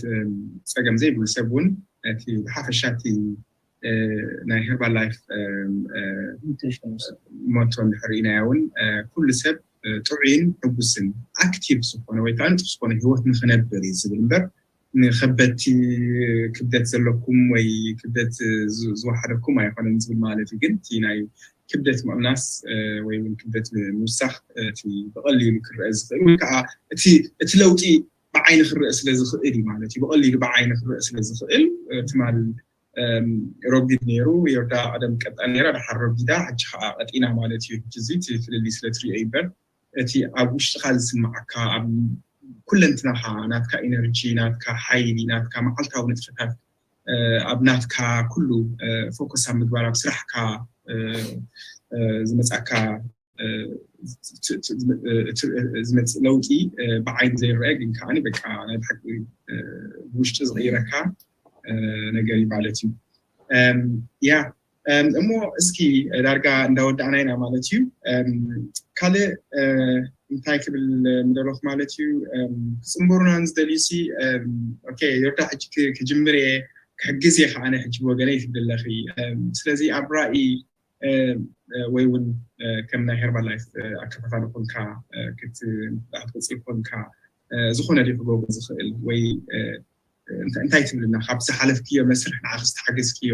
ጸገም ዘይብሉ ሰብ እውን እቲ ብሓፈሻ እቲ ናይ ሄርባል ላይፍ ሞቶ እንድሕር ርኢናዮ እውን ኩሉ ሰብ ጥዑይን ሕጉስን ኣክቲቭ ዝኾነ ወይ ከዓ ንጡፍ ዝኾነ ህይወት ንኽነብር እዩ ዝብል እምበር ንኸበድቲ ክብደት ዘለኩም ወይ ክብደት ዝወሓደኩም ኣይኮነን ዝብል ማለት እዩ። ግን እቲ ናይ ክብደት ምቕናስ ወይ እውን ክብደት ምውሳኽ እቲ ብቐሊሉ ክረአ ዝኽእል ወይ ከዓ እቲ ለውጢ ብዓይኒ ክረአ ስለ ዝኽእል እዩ ማለት እዩ። ብቐሊሉ ብዓይኒ ክረአ ስለ ዝኽእል ትማል ረጒድ ነይሩ፣ ዮርዳ ቀደም ቀጣ ነይራ፣ ድሓር ረጒዳ፣ ሕጂ ከዓ ቀጢና ማለት እዩ። ሕጂ እዚ እቲ ፍልልይ ስለ ትሪኦ እዩ እምበር እቲ ኣብ ውሽጥኻ ዝስምዓካ ኣብ ኩለንትናኻ ናትካ ኢነርጂ ናትካ ሓይሊ ናትካ መዓልታዊ ንጥፈታት ኣብ ናትካ ኩሉ ፎከስ ኣብ ምግባር ኣብ ስራሕካ ዝመፃካ ዝመፅእ ለውጢ ብዓይኒ ዘይረአ ግን ከዓ በቃ ናይ ብሓቂ ብውሽጢ ዝቕይረካ ነገር እዩ ማለት እዩ። ያ እሞ እስኪ ዳርጋ እንዳወዳእና ኢና ማለት እዩ። ካልእ እንታይ ክብል ምደለኹ ማለት እዩ፣ ክፅምበሩና ዝደልዩ ሲ ዮርዳ ሕጂ ክጅምር እየ ክሕግዝ እየ ከዓ ሕጂ ብወገነ ይትብል ኣለኺ። ስለዚ ኣብ ራእይ ወይ እውን ከም ናይ ሄርባል ላይፍ ኣከፋፋሊ ኮንካ ክትመጣ ትወፅእ ኮንካ ዝኾነ ድዩ ክገብሮ ዝኽእል ወይ እንታይ ትብልና ካብቲ ዝሓለፍክዮ መስርሕ ንዓኺ ዝተሓገዝክዮ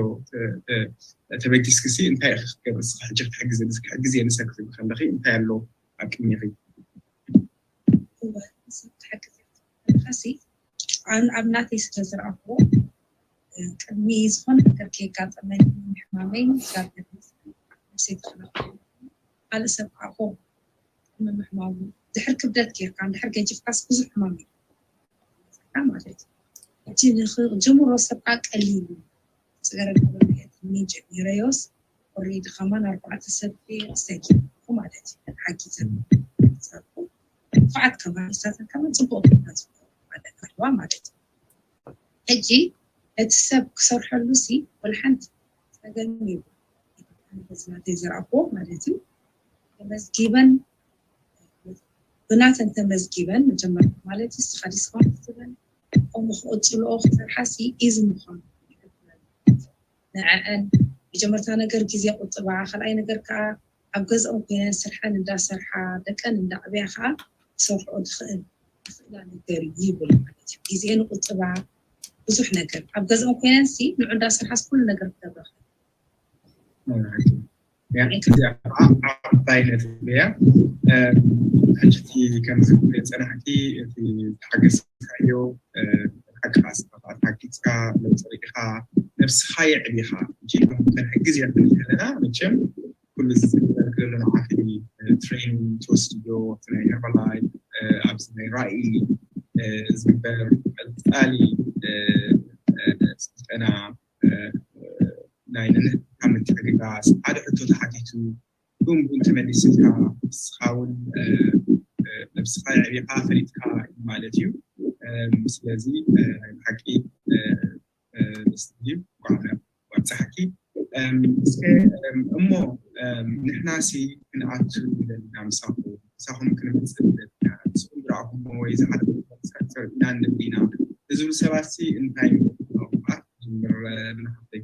ተበጊስክሲ እንታይ ኢኺ ክትገብሪ እስኺ ሕጂ ክትሕግዘኒ እስኪ ክሕግዝ እየ ንሰብ ክትብሊ ከለኺ እንታይ ኣሎ ኣብ ቅድሚኺ? እወ ንሰብ ክትሕግዝ እየ ክትብል ከለኻሲ ኣነ ኣብ ናተይ ስለ ዝረኣኽዎ ቅድሚ ዝኾነ ነገር ከየጋጠመኒ ሕማመይ እግዚኣብሔር ይመስገን ነብሰይ ተኸላኸልኩ። ካልእ ሰብ ከዓ ኮም ቅድሚ ምሕማሙ ድሕር ክብደት ጌርካ ድሕር ገጅፍካስ ብዙሕ ሕማም እዩ ማለት እዩ። እቲ ንኽጅምሮ ሰብ ከዓ ቀሊል እዩ። ፅገረዳ በሚያት ጀሚረዮስ ኦሬዲ ከማን ኣርባዕተ ሰብ ሰጊርኩ ማለት እዩ። ሓጊዘ ንፋዓት ከማን ንሳተን ከማን ፅቡቅ ማለት ኣለዋ ማለት እዩ። ሕጂ እቲ ሰብ ክሰርሐሉ ሲ ወላ ሓንቲ ፀገም እዩ። ናተይ ዝረኣኽዎ ማለት እዩ ተመዝጊበን ብናተን ተመዝጊበን መጀመርታ ማለት እዩ ስኻ ዲስካውንት ትበን ከምኡ ክቕፅልኦ ክሰርሓ ሲ ኢዚ ምዃኑ ንዐዐን መጀመርታ ነገር ግዜ ቁጥባ ካልኣይ ነገር ከዓ ኣብ ገዝኦም ኮይነን ስርሐን እንዳሰርሓ ደቀን እንዳዕብያ ከዓ ክሰርሕኦ ዝኽእል ዝኽእላ ነገር እዩ ይብል ማለት እዩ። ግዜ ንቁጥባ ብዙሕ ነገር ኣብ ገዝኦም ኮይነን ሲ ንዑ እንዳሰርሓስ ኩሉ ነገር ክገብራ እዚኣ ከዓ ዓባይ ነጥብ እያ። ሕጂ እቲ ከምዚ ዝብል ጸናሕቲ እቲ ተሓገዝካዮ ሓቂ ኣስፋ ተሓጊዝካ ለውጢ ርኢኻ ነብስኻ የዕቢኻ። ሕጂ ከም ከንሕግዝ እያ ክንብል ከለና መቸም ኩሉ እዚ ዝግበር ዘሎ ንዓኺ ትሬኒንግ ትወስድዮ ናይ ሄርባላይፍ ኣብዚ ናይ ራእይ ዝግበር ቀፃሊ ስልጠና ናይ ንንሕካ ምትሕግጋዝ ሓደ ሕቶ ተሓቲቱ ብኡ ብኡ እንተመሊስካ ንስኻ እውን ነብስኻ የዕቢኻ ፈሊጥካ ማለት እዩ። ስለዚ ናይ ብሓቂ ደስ ዝብል እዩ። እንኳዕ ኣብፀሓኪ። እስከ እሞ ንሕናሲ ክንኣቱ ኢለና ምሳኹም ምሳኹም ክንመፅእ ኢለና ንስኹም ዝረኣኹሞ ወይ ዝሓለፈ ሰሪዕና ንብል ኢና ዝብሉ ሰባትሲ እንታይ ምኽኣት ጅምር ብናሓተይ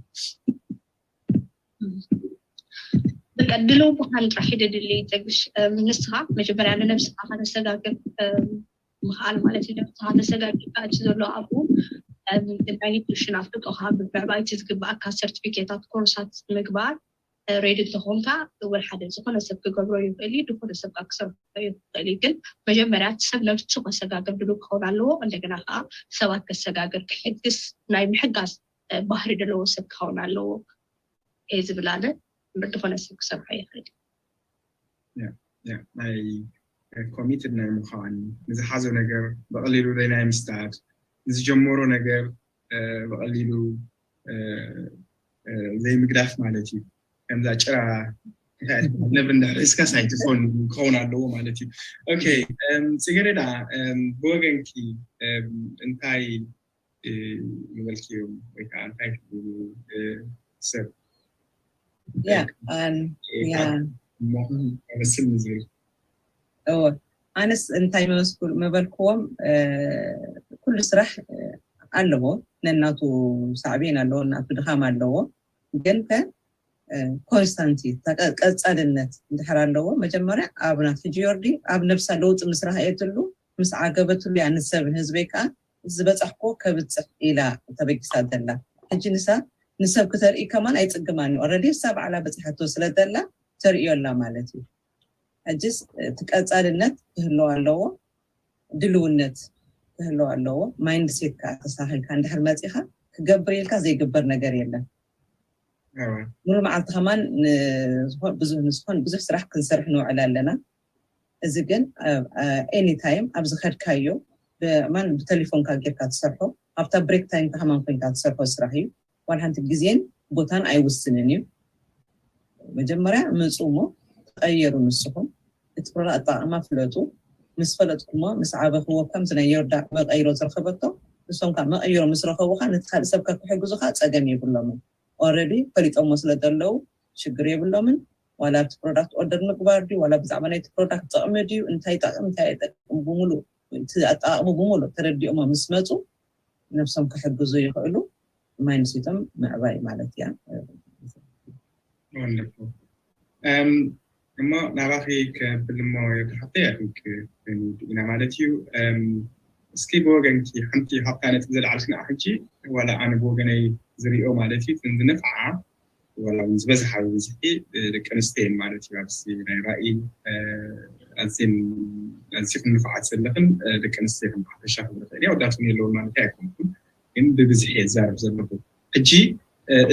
በቃ ድልው ምዃን ጥራሕ እዩ ደድሊ ይጠግሽ ንስኻ መጀመርያ ንነብስኻ ከተሰጋግር ምኽኣል ማለት እዩ። ነብስኻ ተሰጋጊርካ እቲ ዘሎ ኣብኡ ናይ ኒትሪሽን ኣፍልጦኻ ብምዕባይ እቲ ዝግብኣካ ሰርቲፊኬታት ኮርሳት ምግባር ሬዲ እንተኾንካ እውን ሓደ ዝኾነ ሰብ ክገብሮ ይኽእል እዩ፣ ዝኾነ ሰብ ከዓ ክሰርሖ ይኽእል እዩ። ግን መጀመርያ እቲ ሰብ ነብሱ ከሰጋግር ድሉው ክኸውን ኣለዎ። እንደገና ከዓ ሰባት ከሰጋግር ክሕግዝ ናይ ምሕጋዝ ባህሪ ዘለዎ ሰብ ክኸውን ኣለዎ እየ ዝብል ኣነ። ዝኾነ ሰብ ክሰርሖ ይኽእል እዩ። ናይ ኮሚትድ ናይ ምዃን ንዝሓዞ ነገር ብቐሊሉ ናይ ምስዳድ ንዝጀመሮ ነገር ብቐሊሉ ዘይምግዳፍ ማለት እዩ። ከምዛ ጭራ ነብሪ እንዳሕሪስካስ ኣይትኾን ክኸውን ኣለዎ ማለት እዩ። ኦኬ ፅገረዳ ብወገንኪ እንታይ ምበልክዮም ወይ ከዓ እንታይ ትብሉ ሰብ ያ እሞ ኣመስል ንዝብል እወ ኣነስ እንታይ መበልክዎም ኩሉ ስራሕ ኣለዎ ነናቱ ሳዕቤን ኣለዎ ናቱ ድኻም ኣለዎ ግን ከ ኮንስታንቲ ቀፃልነት እንድሕር ኣለዎ መጀመርያ ኣብ ናት ሕጂ ዮርዲ ኣብ ነብሳ ለውጢ ምስ ረኣየትሉ ምስ ዓገበትሉ እያ ንሰብ ንህዝበይ ከዓ ዝበፃሕኮ ከብፅሕ ኢላ ተበጊሳ ዘላ ሕጂ ንሳ ንሰብ ክተርኢ ከማን ኣይፅግማን እዩ ኦረዲ እሳ ባዕላ በፂሓቶ ስለ ዘላ ተርእዮ ኣላ ማለት እዩ ሕጂስ እቲ ቀፃልነት ክህልዎ ኣለዎ ድልውነት ክህልዎ ኣለዎ ማይንድሴት ከዓ ተሳኺልካ እንድሕር መፂኻ ክገብር ኢልካ ዘይግበር ነገር የለን ሙሉ መዓልቲ ከማን ንዝኾን ብዙሕ ስራሕ ክንሰርሕ ንውዕል ኣለና እዚ ግን ኤኒ ታይም ኣብ ዝኸድካዮ ማን ብቴሌፎንካ ጌርካ ትሰርሖ ኣብታ ብሬክ ታይምካ ከማን ኮይንካ ትሰርሖ ስራሕ እዩ ዋላ ሓንቲ ግዜን ቦታን ኣይውስንን እዩ መጀመርያ ምፁ እሞ ተቀየሩ ንስኹም እቲ ፕሮዳክት ኣጠቃቅማ ፍለጡ ምስ ፈለጥኩሞ ምስ ዓበኽዎ ከምዚ ናይ ዮርዳ መቀይሮ ዝረኸበቶ ንሶም ከዓ መቀይሮ ምስ ረኸቡ ከዓ ነቲ ካልእ ሰብ ከዓ ክሕግዙ ከዓ ፀገም የብሎምን ኦረዲ ፈሊጦሞ ስለ ዘለዉ ሽግር የብሎምን ዋላ ኣብቲ ፕሮዳክት ኦርደር ምግባር ድዩ ዋላ ብዛዕባ ናይቲ ፕሮዳክት ጥቅሚ ድዩ እንታይ ይጠቅም እንታይ ኣይጠቅም ብምሉእ እቲ ኣጠቃቅሙ ብምሉእ ተረዲኦሞ ምስ መፁ ነብሶም ክሕግዙ ይኽእሉ ማይንድሴቶም ምዕባይ ማለት እያ እሞ ናባኺ ከብል እሞ ተሓተይ ኣቲንክ ኢና ማለት እዩ እስኪ ብወገንኪ ሓንቲ ካብታ ነጥብ ዘለዓልክና ሕጂ ዋላ ኣነ ብወገነይ ዝሪኦ ማለት እዩ ዝነፍዓ ዋላ እውን ዝበዝሓ ብብዝሒ ደቂ ኣንስትዮ እየን ማለት እዩ ኣብዚ ናይ ራእይ ኣዝየን ኣዝኹም ንፉዓት ዘለኽን ደቂ ኣንስትዮ ከም ሓፈሻ ክብል ይኽእል እየ ኣወዳት እውን የለውን ማለት ኣይኮንኩን ግን ብብዝሒ እየ ዝዛረብ ዘለኹ ሕጂ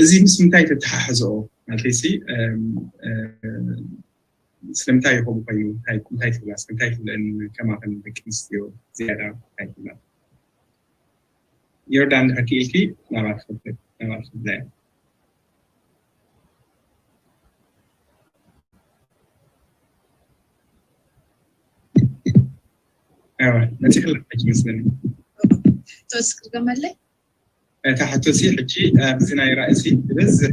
እዚ ምስ ምንታይ ተተሓሕዝኦ ማለተይሲ ስለምንታይ ይኸውን ኮይኑ እንታይ ትብላ ስለምንታይ ትብለአን ከማኸን ደቂ ኣንስትዮ ዝያዳ እንታይ ትብላ ዮርዳን ድሕር ክኢልኪ ናባር ክፍለ ናባር ክፍለ መፂኽላ ሕጂ መስለኒ ተወስክ ገመለይ እታ ሕቶሲ ሕጂ ኣብዚ ናይ ራእሲ ብበዝሕ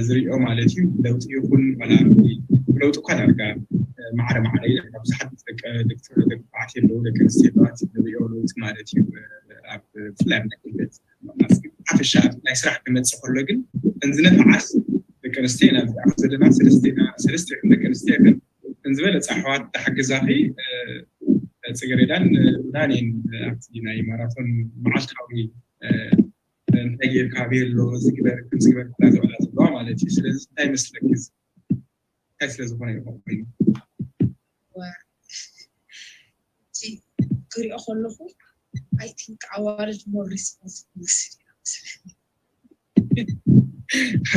ዝሪኦ ማለት እዩ ለውጢ ይኹን ዋላ ለውጢ እኳ ዳርጋ ማዕረ ማዕረ ብዙሓት ደቂ ተባዕትዮ ኣለዉ ደቂ ኣንስትዮ ኣለዋት ንሪኦ ለውጢ ማለት እዩ ኣብ ብፍላይ ኣብ ናይ ጉልበት ሓፈሻ ናይ ስራሕ ክመፅእ ከሎ ግን እንዝነፍዓስ ደቂ ኣንስትዮ ኢና ኣብዚ ዘለና ሰለስተ ደቂ ኣንስትዮ ግን እንዝበለፀ ኣሕዋት ተሓግዛኺ ፅገሬዳን ዳኔን ኣብቲ ናይ ማራቶን መዓልታዊ እንታይ ጌርካ ቤሎ ዝግበር ዝግበር ዝብላ ዘለዋ ማለት እዩ ስለዚ እንታይ መስለኪ እንታይ ስለ ዝኾነ ይኸውን ኮይኑ? ክሪኦ ከለኹ I think ኣዋልድ more responsible ይወስድ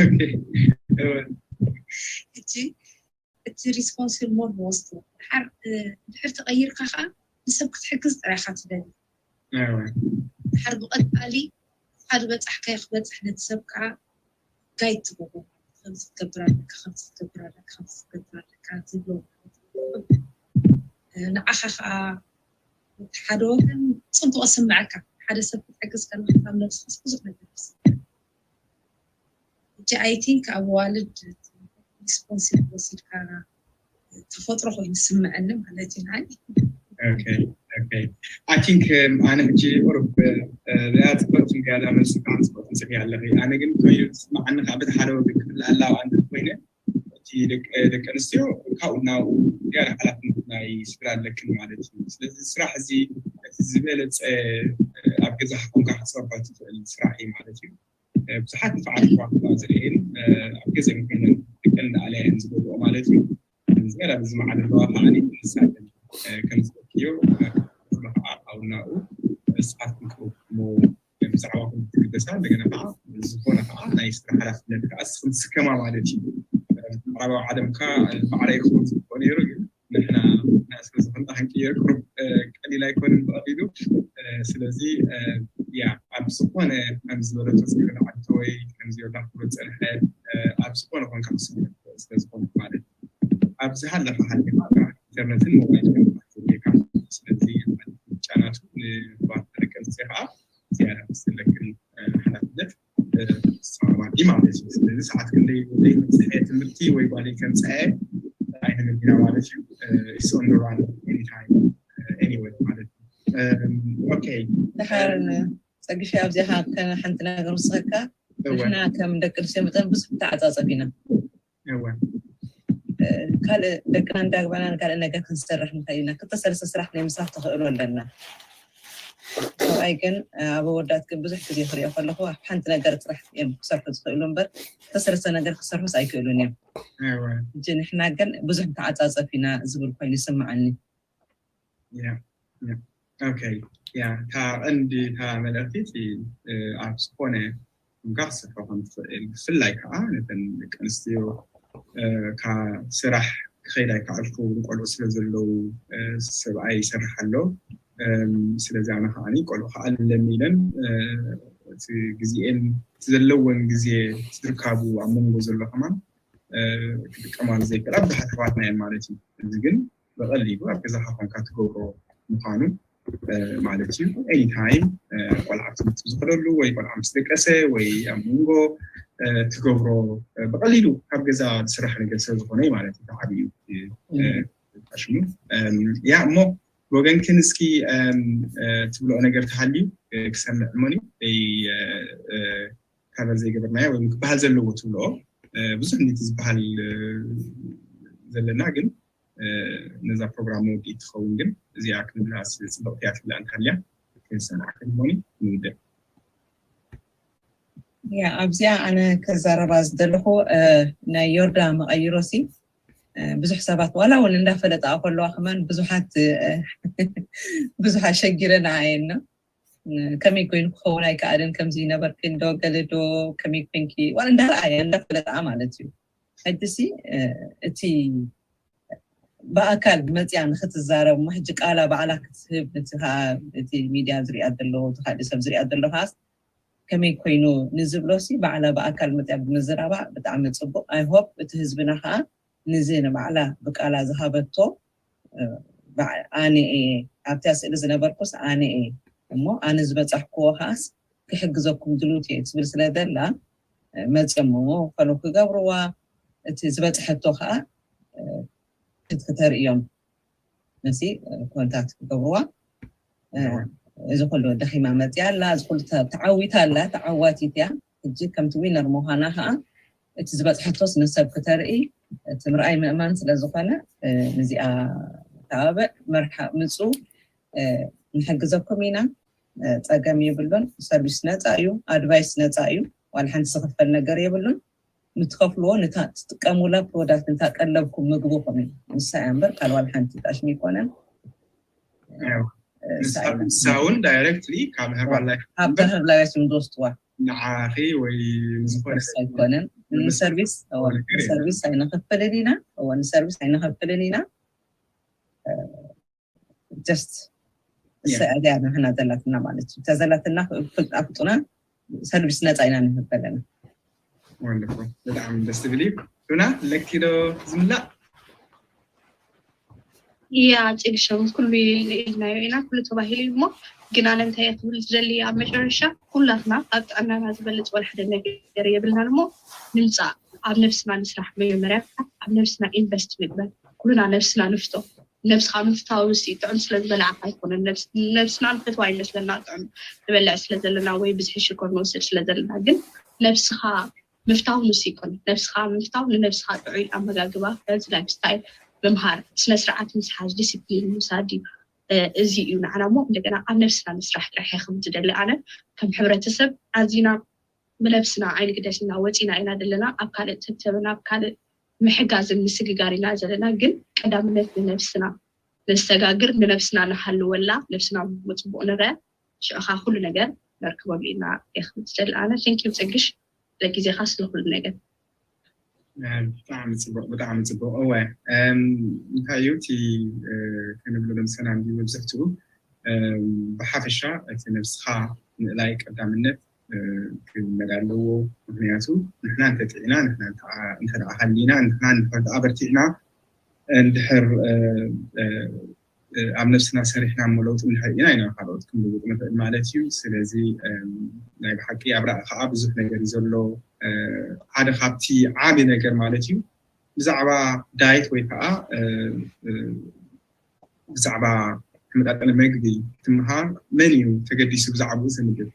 okay እቲ እቲ responsible more ንወስዶ ድሓር ድሕር ተቐይርካ ከዓ ንሰብ ክትሕግዝ ጥራይካ ትደሊ። ድሓር ብቐጣሊ ሓደ በፃሕካዮ ክበፅሕ ነቲ ሰብ ከዓ guide ትገብሮ፣ ከምዚ ክትገብር ኣለካ፣ ከምዚ ክትገብር ኣለካ፣ ከምዚ ክትገብር ኣለካ ዝብሎ ንዓኻ ከዓ ሓደ ወገን ፅቡቅ ስምዐካ። ሓደ ሰብ ክትሕግዝ ከለካ ካብ ነብስካስ ብዙሕ ነገር ትስምዕ። ሕጂ I think ኣዋልድ responsible ወሲድካ ተፈጥሮ ኮይኑ ዝስምዐኒ ማለት እዩ ንዓይ። I think ኣነ ሕጂ ቁሩብ ያ ፅብቅቲ ዝያዳ መልሲ ከዓ ፅብቅቲ ፅሕያ ኣለኺ። ኣነ ግን ኮይኑ ዝስምዓኒ ከዓ በቲ ሓደ ወገን ክፍልኣላ ኣንተ ኮይነ ደቂ ኣንስትዮ ካብኡ ናብኡ ዝያዳ ሓላፍነት ናይ ስድራ ኣለክን ማለት እዩ። ስለዚ ስራሕ እዚ እቲ ዝበለፀ ኣብ ገዛኻ ኮንካ ክትሰርሖ ትኽእል ስራሕ እዩ ማለት እዩ። ብዙሓት ንፋዓት ኣሕዋትና ዝርእየን ኣብ ገዘን ኮይነን ደቀን እናኣለያ እየን ዝገብርኦ ማለት እዩ። ዝያዳ ብዝመዓለለዋ ከዓ ንሳተን ከም ዝበልክዮ ኩሉ ከዓ ኣብኡ ናብኡ ንስኻትኩም ክእክሞ ብዛዕባኹም ትግደሳ። እንደገና ከዓ ዝኾነ ከዓ ናይ ስራሕ ሓላፍነት ከዓ ንስኽን ትስከማ ማለት እዩ። ምዕራባዊ ዓለም ከዓ ባዕላይ ክኸውን ዝግብኦ ነይሩ ግን ንሕና ንሕና ስለ ዝኾንና ክንቅየር ቁሩብ ቀሊል ኣይኮንን ብቐሊሉ። ስለዚ ያ ኣብ ዝኾነ ከም ዝበለቶ ስክሪን ዓድተወይ ከም ዝበላ ክትብል ዝፀንሐ ኣብ ዝኾነ ኮንካ ክስምዕ ስለ ዝኾንኩ ማለት እዩ። ኣብዚ ሃለኻ ሃሊኻ ጥራሕ ኢንተርነትን ሞባይል ገርካ ስለዚ ጫናቱ ንባት ደቂ ኣንስትዮ ከዓ ዝያዳ ዘለክን ሓላፍነት ተሰማማዕቲ ማለት እዩ። ስለዚ ሰዓት ክንደይ ወደይ ከምፅሐ ትምህርቲ ወይ ጓለይ ከምፅሐ ኣይንብል ኢና ማለት እዩ። It's on the run anytime anywhere ማለት እዩ። Okay ድሓር ፀግሽ ኣብዚኣ ሓንቲ ነገር ምስኸካ ንሕና ከም ደቂ ኣንስትዮ መጠን ብዙሕ ተዓፃፀፍ ኢና። ካልእ ደቅና እንዳግባና ካልእ ነገር ክንሰርሕ ንኽእል ኢና። ክልተ ሰለስተ ስራሕ ናይ ምስራሕ ተኽእሎ ኣለና። ሰብኣይ ግን ኣብ ኣወዳት ግን ብዙሕ ግዜ ክሪኦ ከለኹ ኣብ ሓንቲ ነገር ጥራሕ እዮም ክሰርሑ ዝኽእሉ እምበር ክልተ ሰለስተ ነገር ክሰርሑስ ኣይክእሉን እዮም። ሕጂ ንሕና ግን ብዙሕ ተዓፃፀፍ ኢና ዝብል ኮይኑ ይስምዓኒ። ያ እታ ቀንዲ እታ መልእኽቲ እቲ ኣብ ዝኾነ ኮንካ ክትሰርሖ ከም ትኽእል ብፍላይ ከዓ ነተን ደቂ ኣንስትዮ ካብ ስራሕ ክኸይድ ኣይከኣልኩ ቆልዑ ስለ ዘለዉ ሰብኣይ ይሰርሕ ኣሎ ስለዚ ኣነ ከዓ ቆልዑ ከዓ ኣለኒ ኢለን እቲ ግዜኤን እቲ ዘለወን ግዜ ዝርካቡ ኣብ መንጎ ዘሎ ከማን ክጥቀማሉ ዘይክእላ ብዙሓት ኣሕዋትና እየን ማለት እዩ። እዚ ግን ብቐሊሉ ኣብ ገዛኻ ኮንካ ትገብሮ ምዃኑ ማለት እዩ። Anytime ቆልዓ ትምህርቲ ዝኸደሉ ወይ ቆልዓ ምስ ደቀሰ ወይ ኣብ መንጎ ትገብሮ ብቐሊሉ ካብ ገዛ ዝስራሕ ነገር ስለ ዝኾነ ማለት እዩ። ዓብዩ ሽሙ ያ እሞ ብወገንክን እስኪ ትብልኦ ነገር ተሃልዩ ክሰምዕ እሞኒ ካቨር ዘይገበርናዮ ወይ ክበሃል ዘለዎ ትብልኦ ብዙሕ እንዲ ዝበሃል ዘለና ግን ነዛ ፕሮግራም መወዲእ ትኸውን ግን እዚኣ ክንብላ ፅብቕቲ እያ ትብላ እንተሃልያ ክንሰምዓ ክንሞኒ ንውድእ። ያ ኣብዚኣ ኣነ ከዛረባ ዝደለኹ ናይ ዮርዳ መቐይሮ ሲ ብዙሕ ሰባት ዋላ እውን እንዳፈለጣ ከለዋ ከማን ብዙሓት ብዙሕ ኣሸጊረና ኣየን ነው ከመይ ኮይኑ ክኸውን ኣይከኣልን ከምዚ ነበርኪ እንዶ ገለ ዶ ከመይ ኮንኪ ዋላ እንዳረኣያ እንዳፈለጣ ማለት እዩ። ሕጂሲ እቲ ብኣካል መፅያ ንክትዛረብ እሞ ሕጂ ቃላ ባዕላ ክትህብ እቲ ከዓ እቲ ሚድያ ዝሪኣ ዘሎ እቲ ካልእ ሰብ ዝሪኣ ዘሎ ከዓስ ከመይ ኮይኑ ንዝብሎ ሲ ባዕላ ብኣካል መፅያ ብምዝራባ ብጣዕሚ ፅቡቅ። I hope እቲ ህዝብና ከዓ ንዚ ንባዕላ ብቃላ ዝሃበቶ ኣነ እየ ኣብቲያ ስእሊ ዝነበርኩስ ኣነ እየ እሞ ኣነ ዝበፃሕክዎ ከዓስ ክሕግዘኩም ድሉት እየ ትብል ስለ ዘላ መፅዮሞ ፈሎ ክገብርዋ እቲ ዝበፅሐቶ ከዓ ክትክተርእዮም ነሲ ኮንታክት ክገብርዋ እዚ ኩሉ ደኺማ መፅያ ኣላ እዚ ኩሉ ተዓዊታ ኣላ ተዓዋቲት እያ ሕጂ ከምቲ ዊነር ምዃና ከዓ እቲ ዝበፅሐቶስ ንሰብ ክተርኢ እቲ ምርኣይ ምእማን ስለዝኾነ ንዚኣ ተባብዕ መርሓ ምፁ ንሕግዘኩም ኢና ፀገም የብሉን ሰርቪስ ነፃ እዩ ኣድቫይስ ነፃ እዩ ዋላ ሓንቲ ዝኽፈል ነገር የብሉን ንትኸፍልዎ ንታ ትጥቀሙላ ፕሮዳክት ንታ ቀለብኩም ምግብኹም እዩ። ንሳ እያ እምበር ካልዋል ሓንቲ ጣሽሚ ይኮነን። ንሳ እውን ዳይሬክትሊ ካብ ሄርባል ላይፍ ካብታ ሄርባል ላይፍ እዮም ዝወስድዋ። ንዓኺ ወይ ንዝኾነ ንሳ ኣይኮነን። ንሰርቪስ ንሰርቪስ ኣይነኸፍልን ኢና። እዎ ንሰርቪስ ኣይነኸፍልን ኢና። ጀስት እሰ እዚኣ ንህና ዘላትና ማለት እዩ። እታ ዘላትና ፍልጣ ፍጡና ሰርቪስ ነፃ ኢና ንህብ ዘለና። ወንደርፉል፣ ብጣዕሚ ደስ ትብል እዩ። ሉና ለኪ ዶ ዝምላእ? ያ ጭግሸም ኩሉ ኢልናዮ ኢና፣ ኩሉ ተባሂሉ እዩ። እሞ ግን ኣነ እንታይ ክብል ዝደሊ ኣብ መጨረሻ ኩላትና ኣብ ጥዕናና ዝበልፅ ወላ ሓደ ነገር የብልናን። እሞ ንምፃእ ኣብ ነብስና ንስራሕ፣ መጀመርያ ኣብ ነብስና ኢንቨስት ንግበር፣ ኩሉና ነብስና ንፍቶ። ነብስኻ ምፍታው ሲ ጥዑም ስለ ዝበላዕካ ኣይኮነን። ነብስና ንፈትዋ ይመስለና ጥዑም ንበልዕ ስለ ዘለና ወይ ብዝሒ ሽኮር ንወስድ ስለ ዘለና፣ ግን ነብስኻ ምፍታው ንሱ ይኮነን። ነብስኻ ምፍታው ንነብስኻ ጥዑይ ኣመጋግባ፣ ሄልዝ ላይፍ ስታይል ምምሃር፣ ስነ ስርዓት ምስሓዝ፣ ዲስፕሊን ምውሳድ እዩ። እዚ እዩ ንዓና እሞ እንደገና ኣብ ነብስና ምስራሕ ጥራሕ ክብል ዝደሊ ኣነ ከም ሕብረተሰብ ኣዚና ብነብስና ኣይንግደስ ኢና ወፂና ኢና ዘለና ኣብ ካልእ ተብተብና ኣብ ካልእ ምሕጋዝን ምስግጋር ኢና ዘለና፣ ግን ቀዳምነት ንነብስና ነስተጋግር፣ ንነብስና ንሃልወላ፣ ነብስና ብፅቡቅ ንረ ሽዕኻ ኩሉ ነገር ነርክበሉ ኢና። የክብል ዝደሊ ኣነ። ቴንኪዩ ፅግሽ ለጊዜኻ ስለ ኩሉ ነገር። ብጣዕሚ ፅቡቅ፣ ብጣዕሚ ፅቡቅ። እወ እንታይ እዩ እቲ ክንብሎ ለምሰና እንዲ መብዝሕትኡ ብሓፈሻ እቲ ነብስኻ ምእላይ ቀዳምነት ክልመድ ኣለዎ። ምክንያቱ ንሕና እንተጥዕና ንሕና እንተ ሃሊና ንሕና እንተ ኣበርቲዕና እንድሕር ኣብ ነብስና ሰሪሕና እሞ ለውጢ ንርኢ ኢና ኢና ካልኦት ክንልውጥ ንኽእል ማለት እዩ። ስለዚ ናይ ብሓቂ ኣብ ራእ ከዓ ብዙሕ ነገር እዩ ዘሎ። ሓደ ካብቲ ዓብ ነገር ማለት እዩ ብዛዕባ ዳይት ወይ ከዓ ብዛዕባ ተመጣጠነ መግቢ ትምሃር መን እዩ ተገዲሱ ብዛዕባኡ ዝንብብ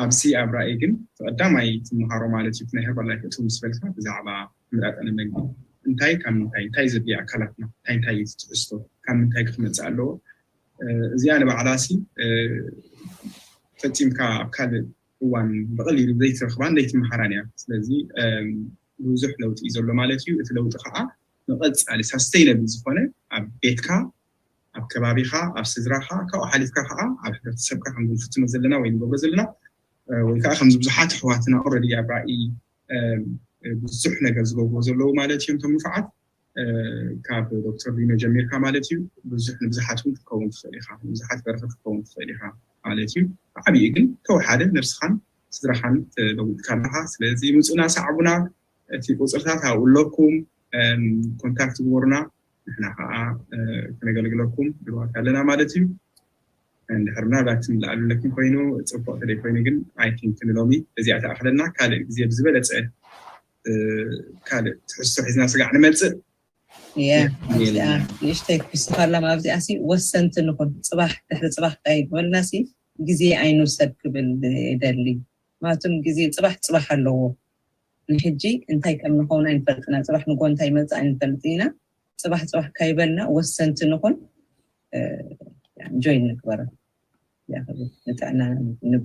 ኣብዚ ኣብ ራእይ ግን ቀዳማይ ትምሃሮ ማለት እዩ ናይ ሄርባል ላይፍ እቱ ምስ በልካ ብዛዕባ ተመጣጠነ መግቢ እንታይ ካብ ምንታይ እንታይ ዘድልዩ ኣካላትና እንታይ እንታይ ትሕዝቶ ካብ ምንታይ ክትመፅእ ኣለዎ። እዚኣ ንባዕላ ሲ ፈፂምካ ኣብ ካልእ እዋን ብቐሊሉ ዘይትረኽባን ዘይትምሃራን እያ። ስለዚ ብዙሕ ለውጢ እዩ ዘሎ ማለት እዩ። እቲ ለውጢ ከዓ መቐፃሊ ሳስተይነብል ዝኾነ ኣብ ቤትካ ኣብ ከባቢኻ ኣብ ስድራኻ ካብኡ ሓሊፍካ ከዓ ኣብ ሕብረተሰብካ ከም ንፍትኖ ዘለና ወይ ንገብሮ ዘለና ወይ ከዓ ከምዚ ብዙሓት ኣሕዋትና ኦረዲ ኣብ ራእይ ብዙሕ ነገር ዝገብርዎ ዘለዉ ማለት እዮም እቶም ንፉዓት ካብ ዶክተር ሊኖ ጀሚርካ ማለት እዩ። ብዙሕ ንብዙሓት እውን ክትከውን ትኽእል ኢኻ፣ ንብዙሓት በረኸት ክትከውን ትኽእል ኢኻ ማለት እዩ። ብዓብዩ ግን ተወሓደ ነብስኻን ስድራኻን ተለዊጥካ ኣለኻ። ስለዚ ምፁና ሰዕቡና፣ እቲ ቁፅርታት ኣብኡ ኣለኩም፣ ኮንታክት ግበሩና፣ ንሕና ከዓ ክነገልግለኩም ድልዋት ኣለና ማለት እዩ። እንድሕር ምናልባት ትምልኣሉ ኣለኩም ኮይኑ ፅቡቅ ተደይ ኮይኑ ግን ኣይ ቲንክ ንሎሚ እዚኣ ተኣኽለና። ካልእ ግዜ ብዝበለፀ ካልእ ትሕዝቶ ሒዝና ስጋዕ ንመፅእ። ንእሽተይ ክስኻላ ኣብዚኣ ሲ ወሰንቲ ንኹን ፅባሕ ድሕሪ ፅባሕ እንታይ በልና ሲ ግዜ ኣይንውሰድ ክብል ይደሊ። ማለትም ግዜ ፅባሕ ፅባሕ ኣለዎ። ንሕጂ እንታይ ከም ንኸውን ኣይንፈልጥና። ፅባሕ ንጎ እንታይ ይመፅእ ኣይንፈልጥ ኢና። ፅባሕ ፅባሕ ካይበልና ወሰንቲ ንኹን ጆይን ንግበረ ንጥዕና ንበ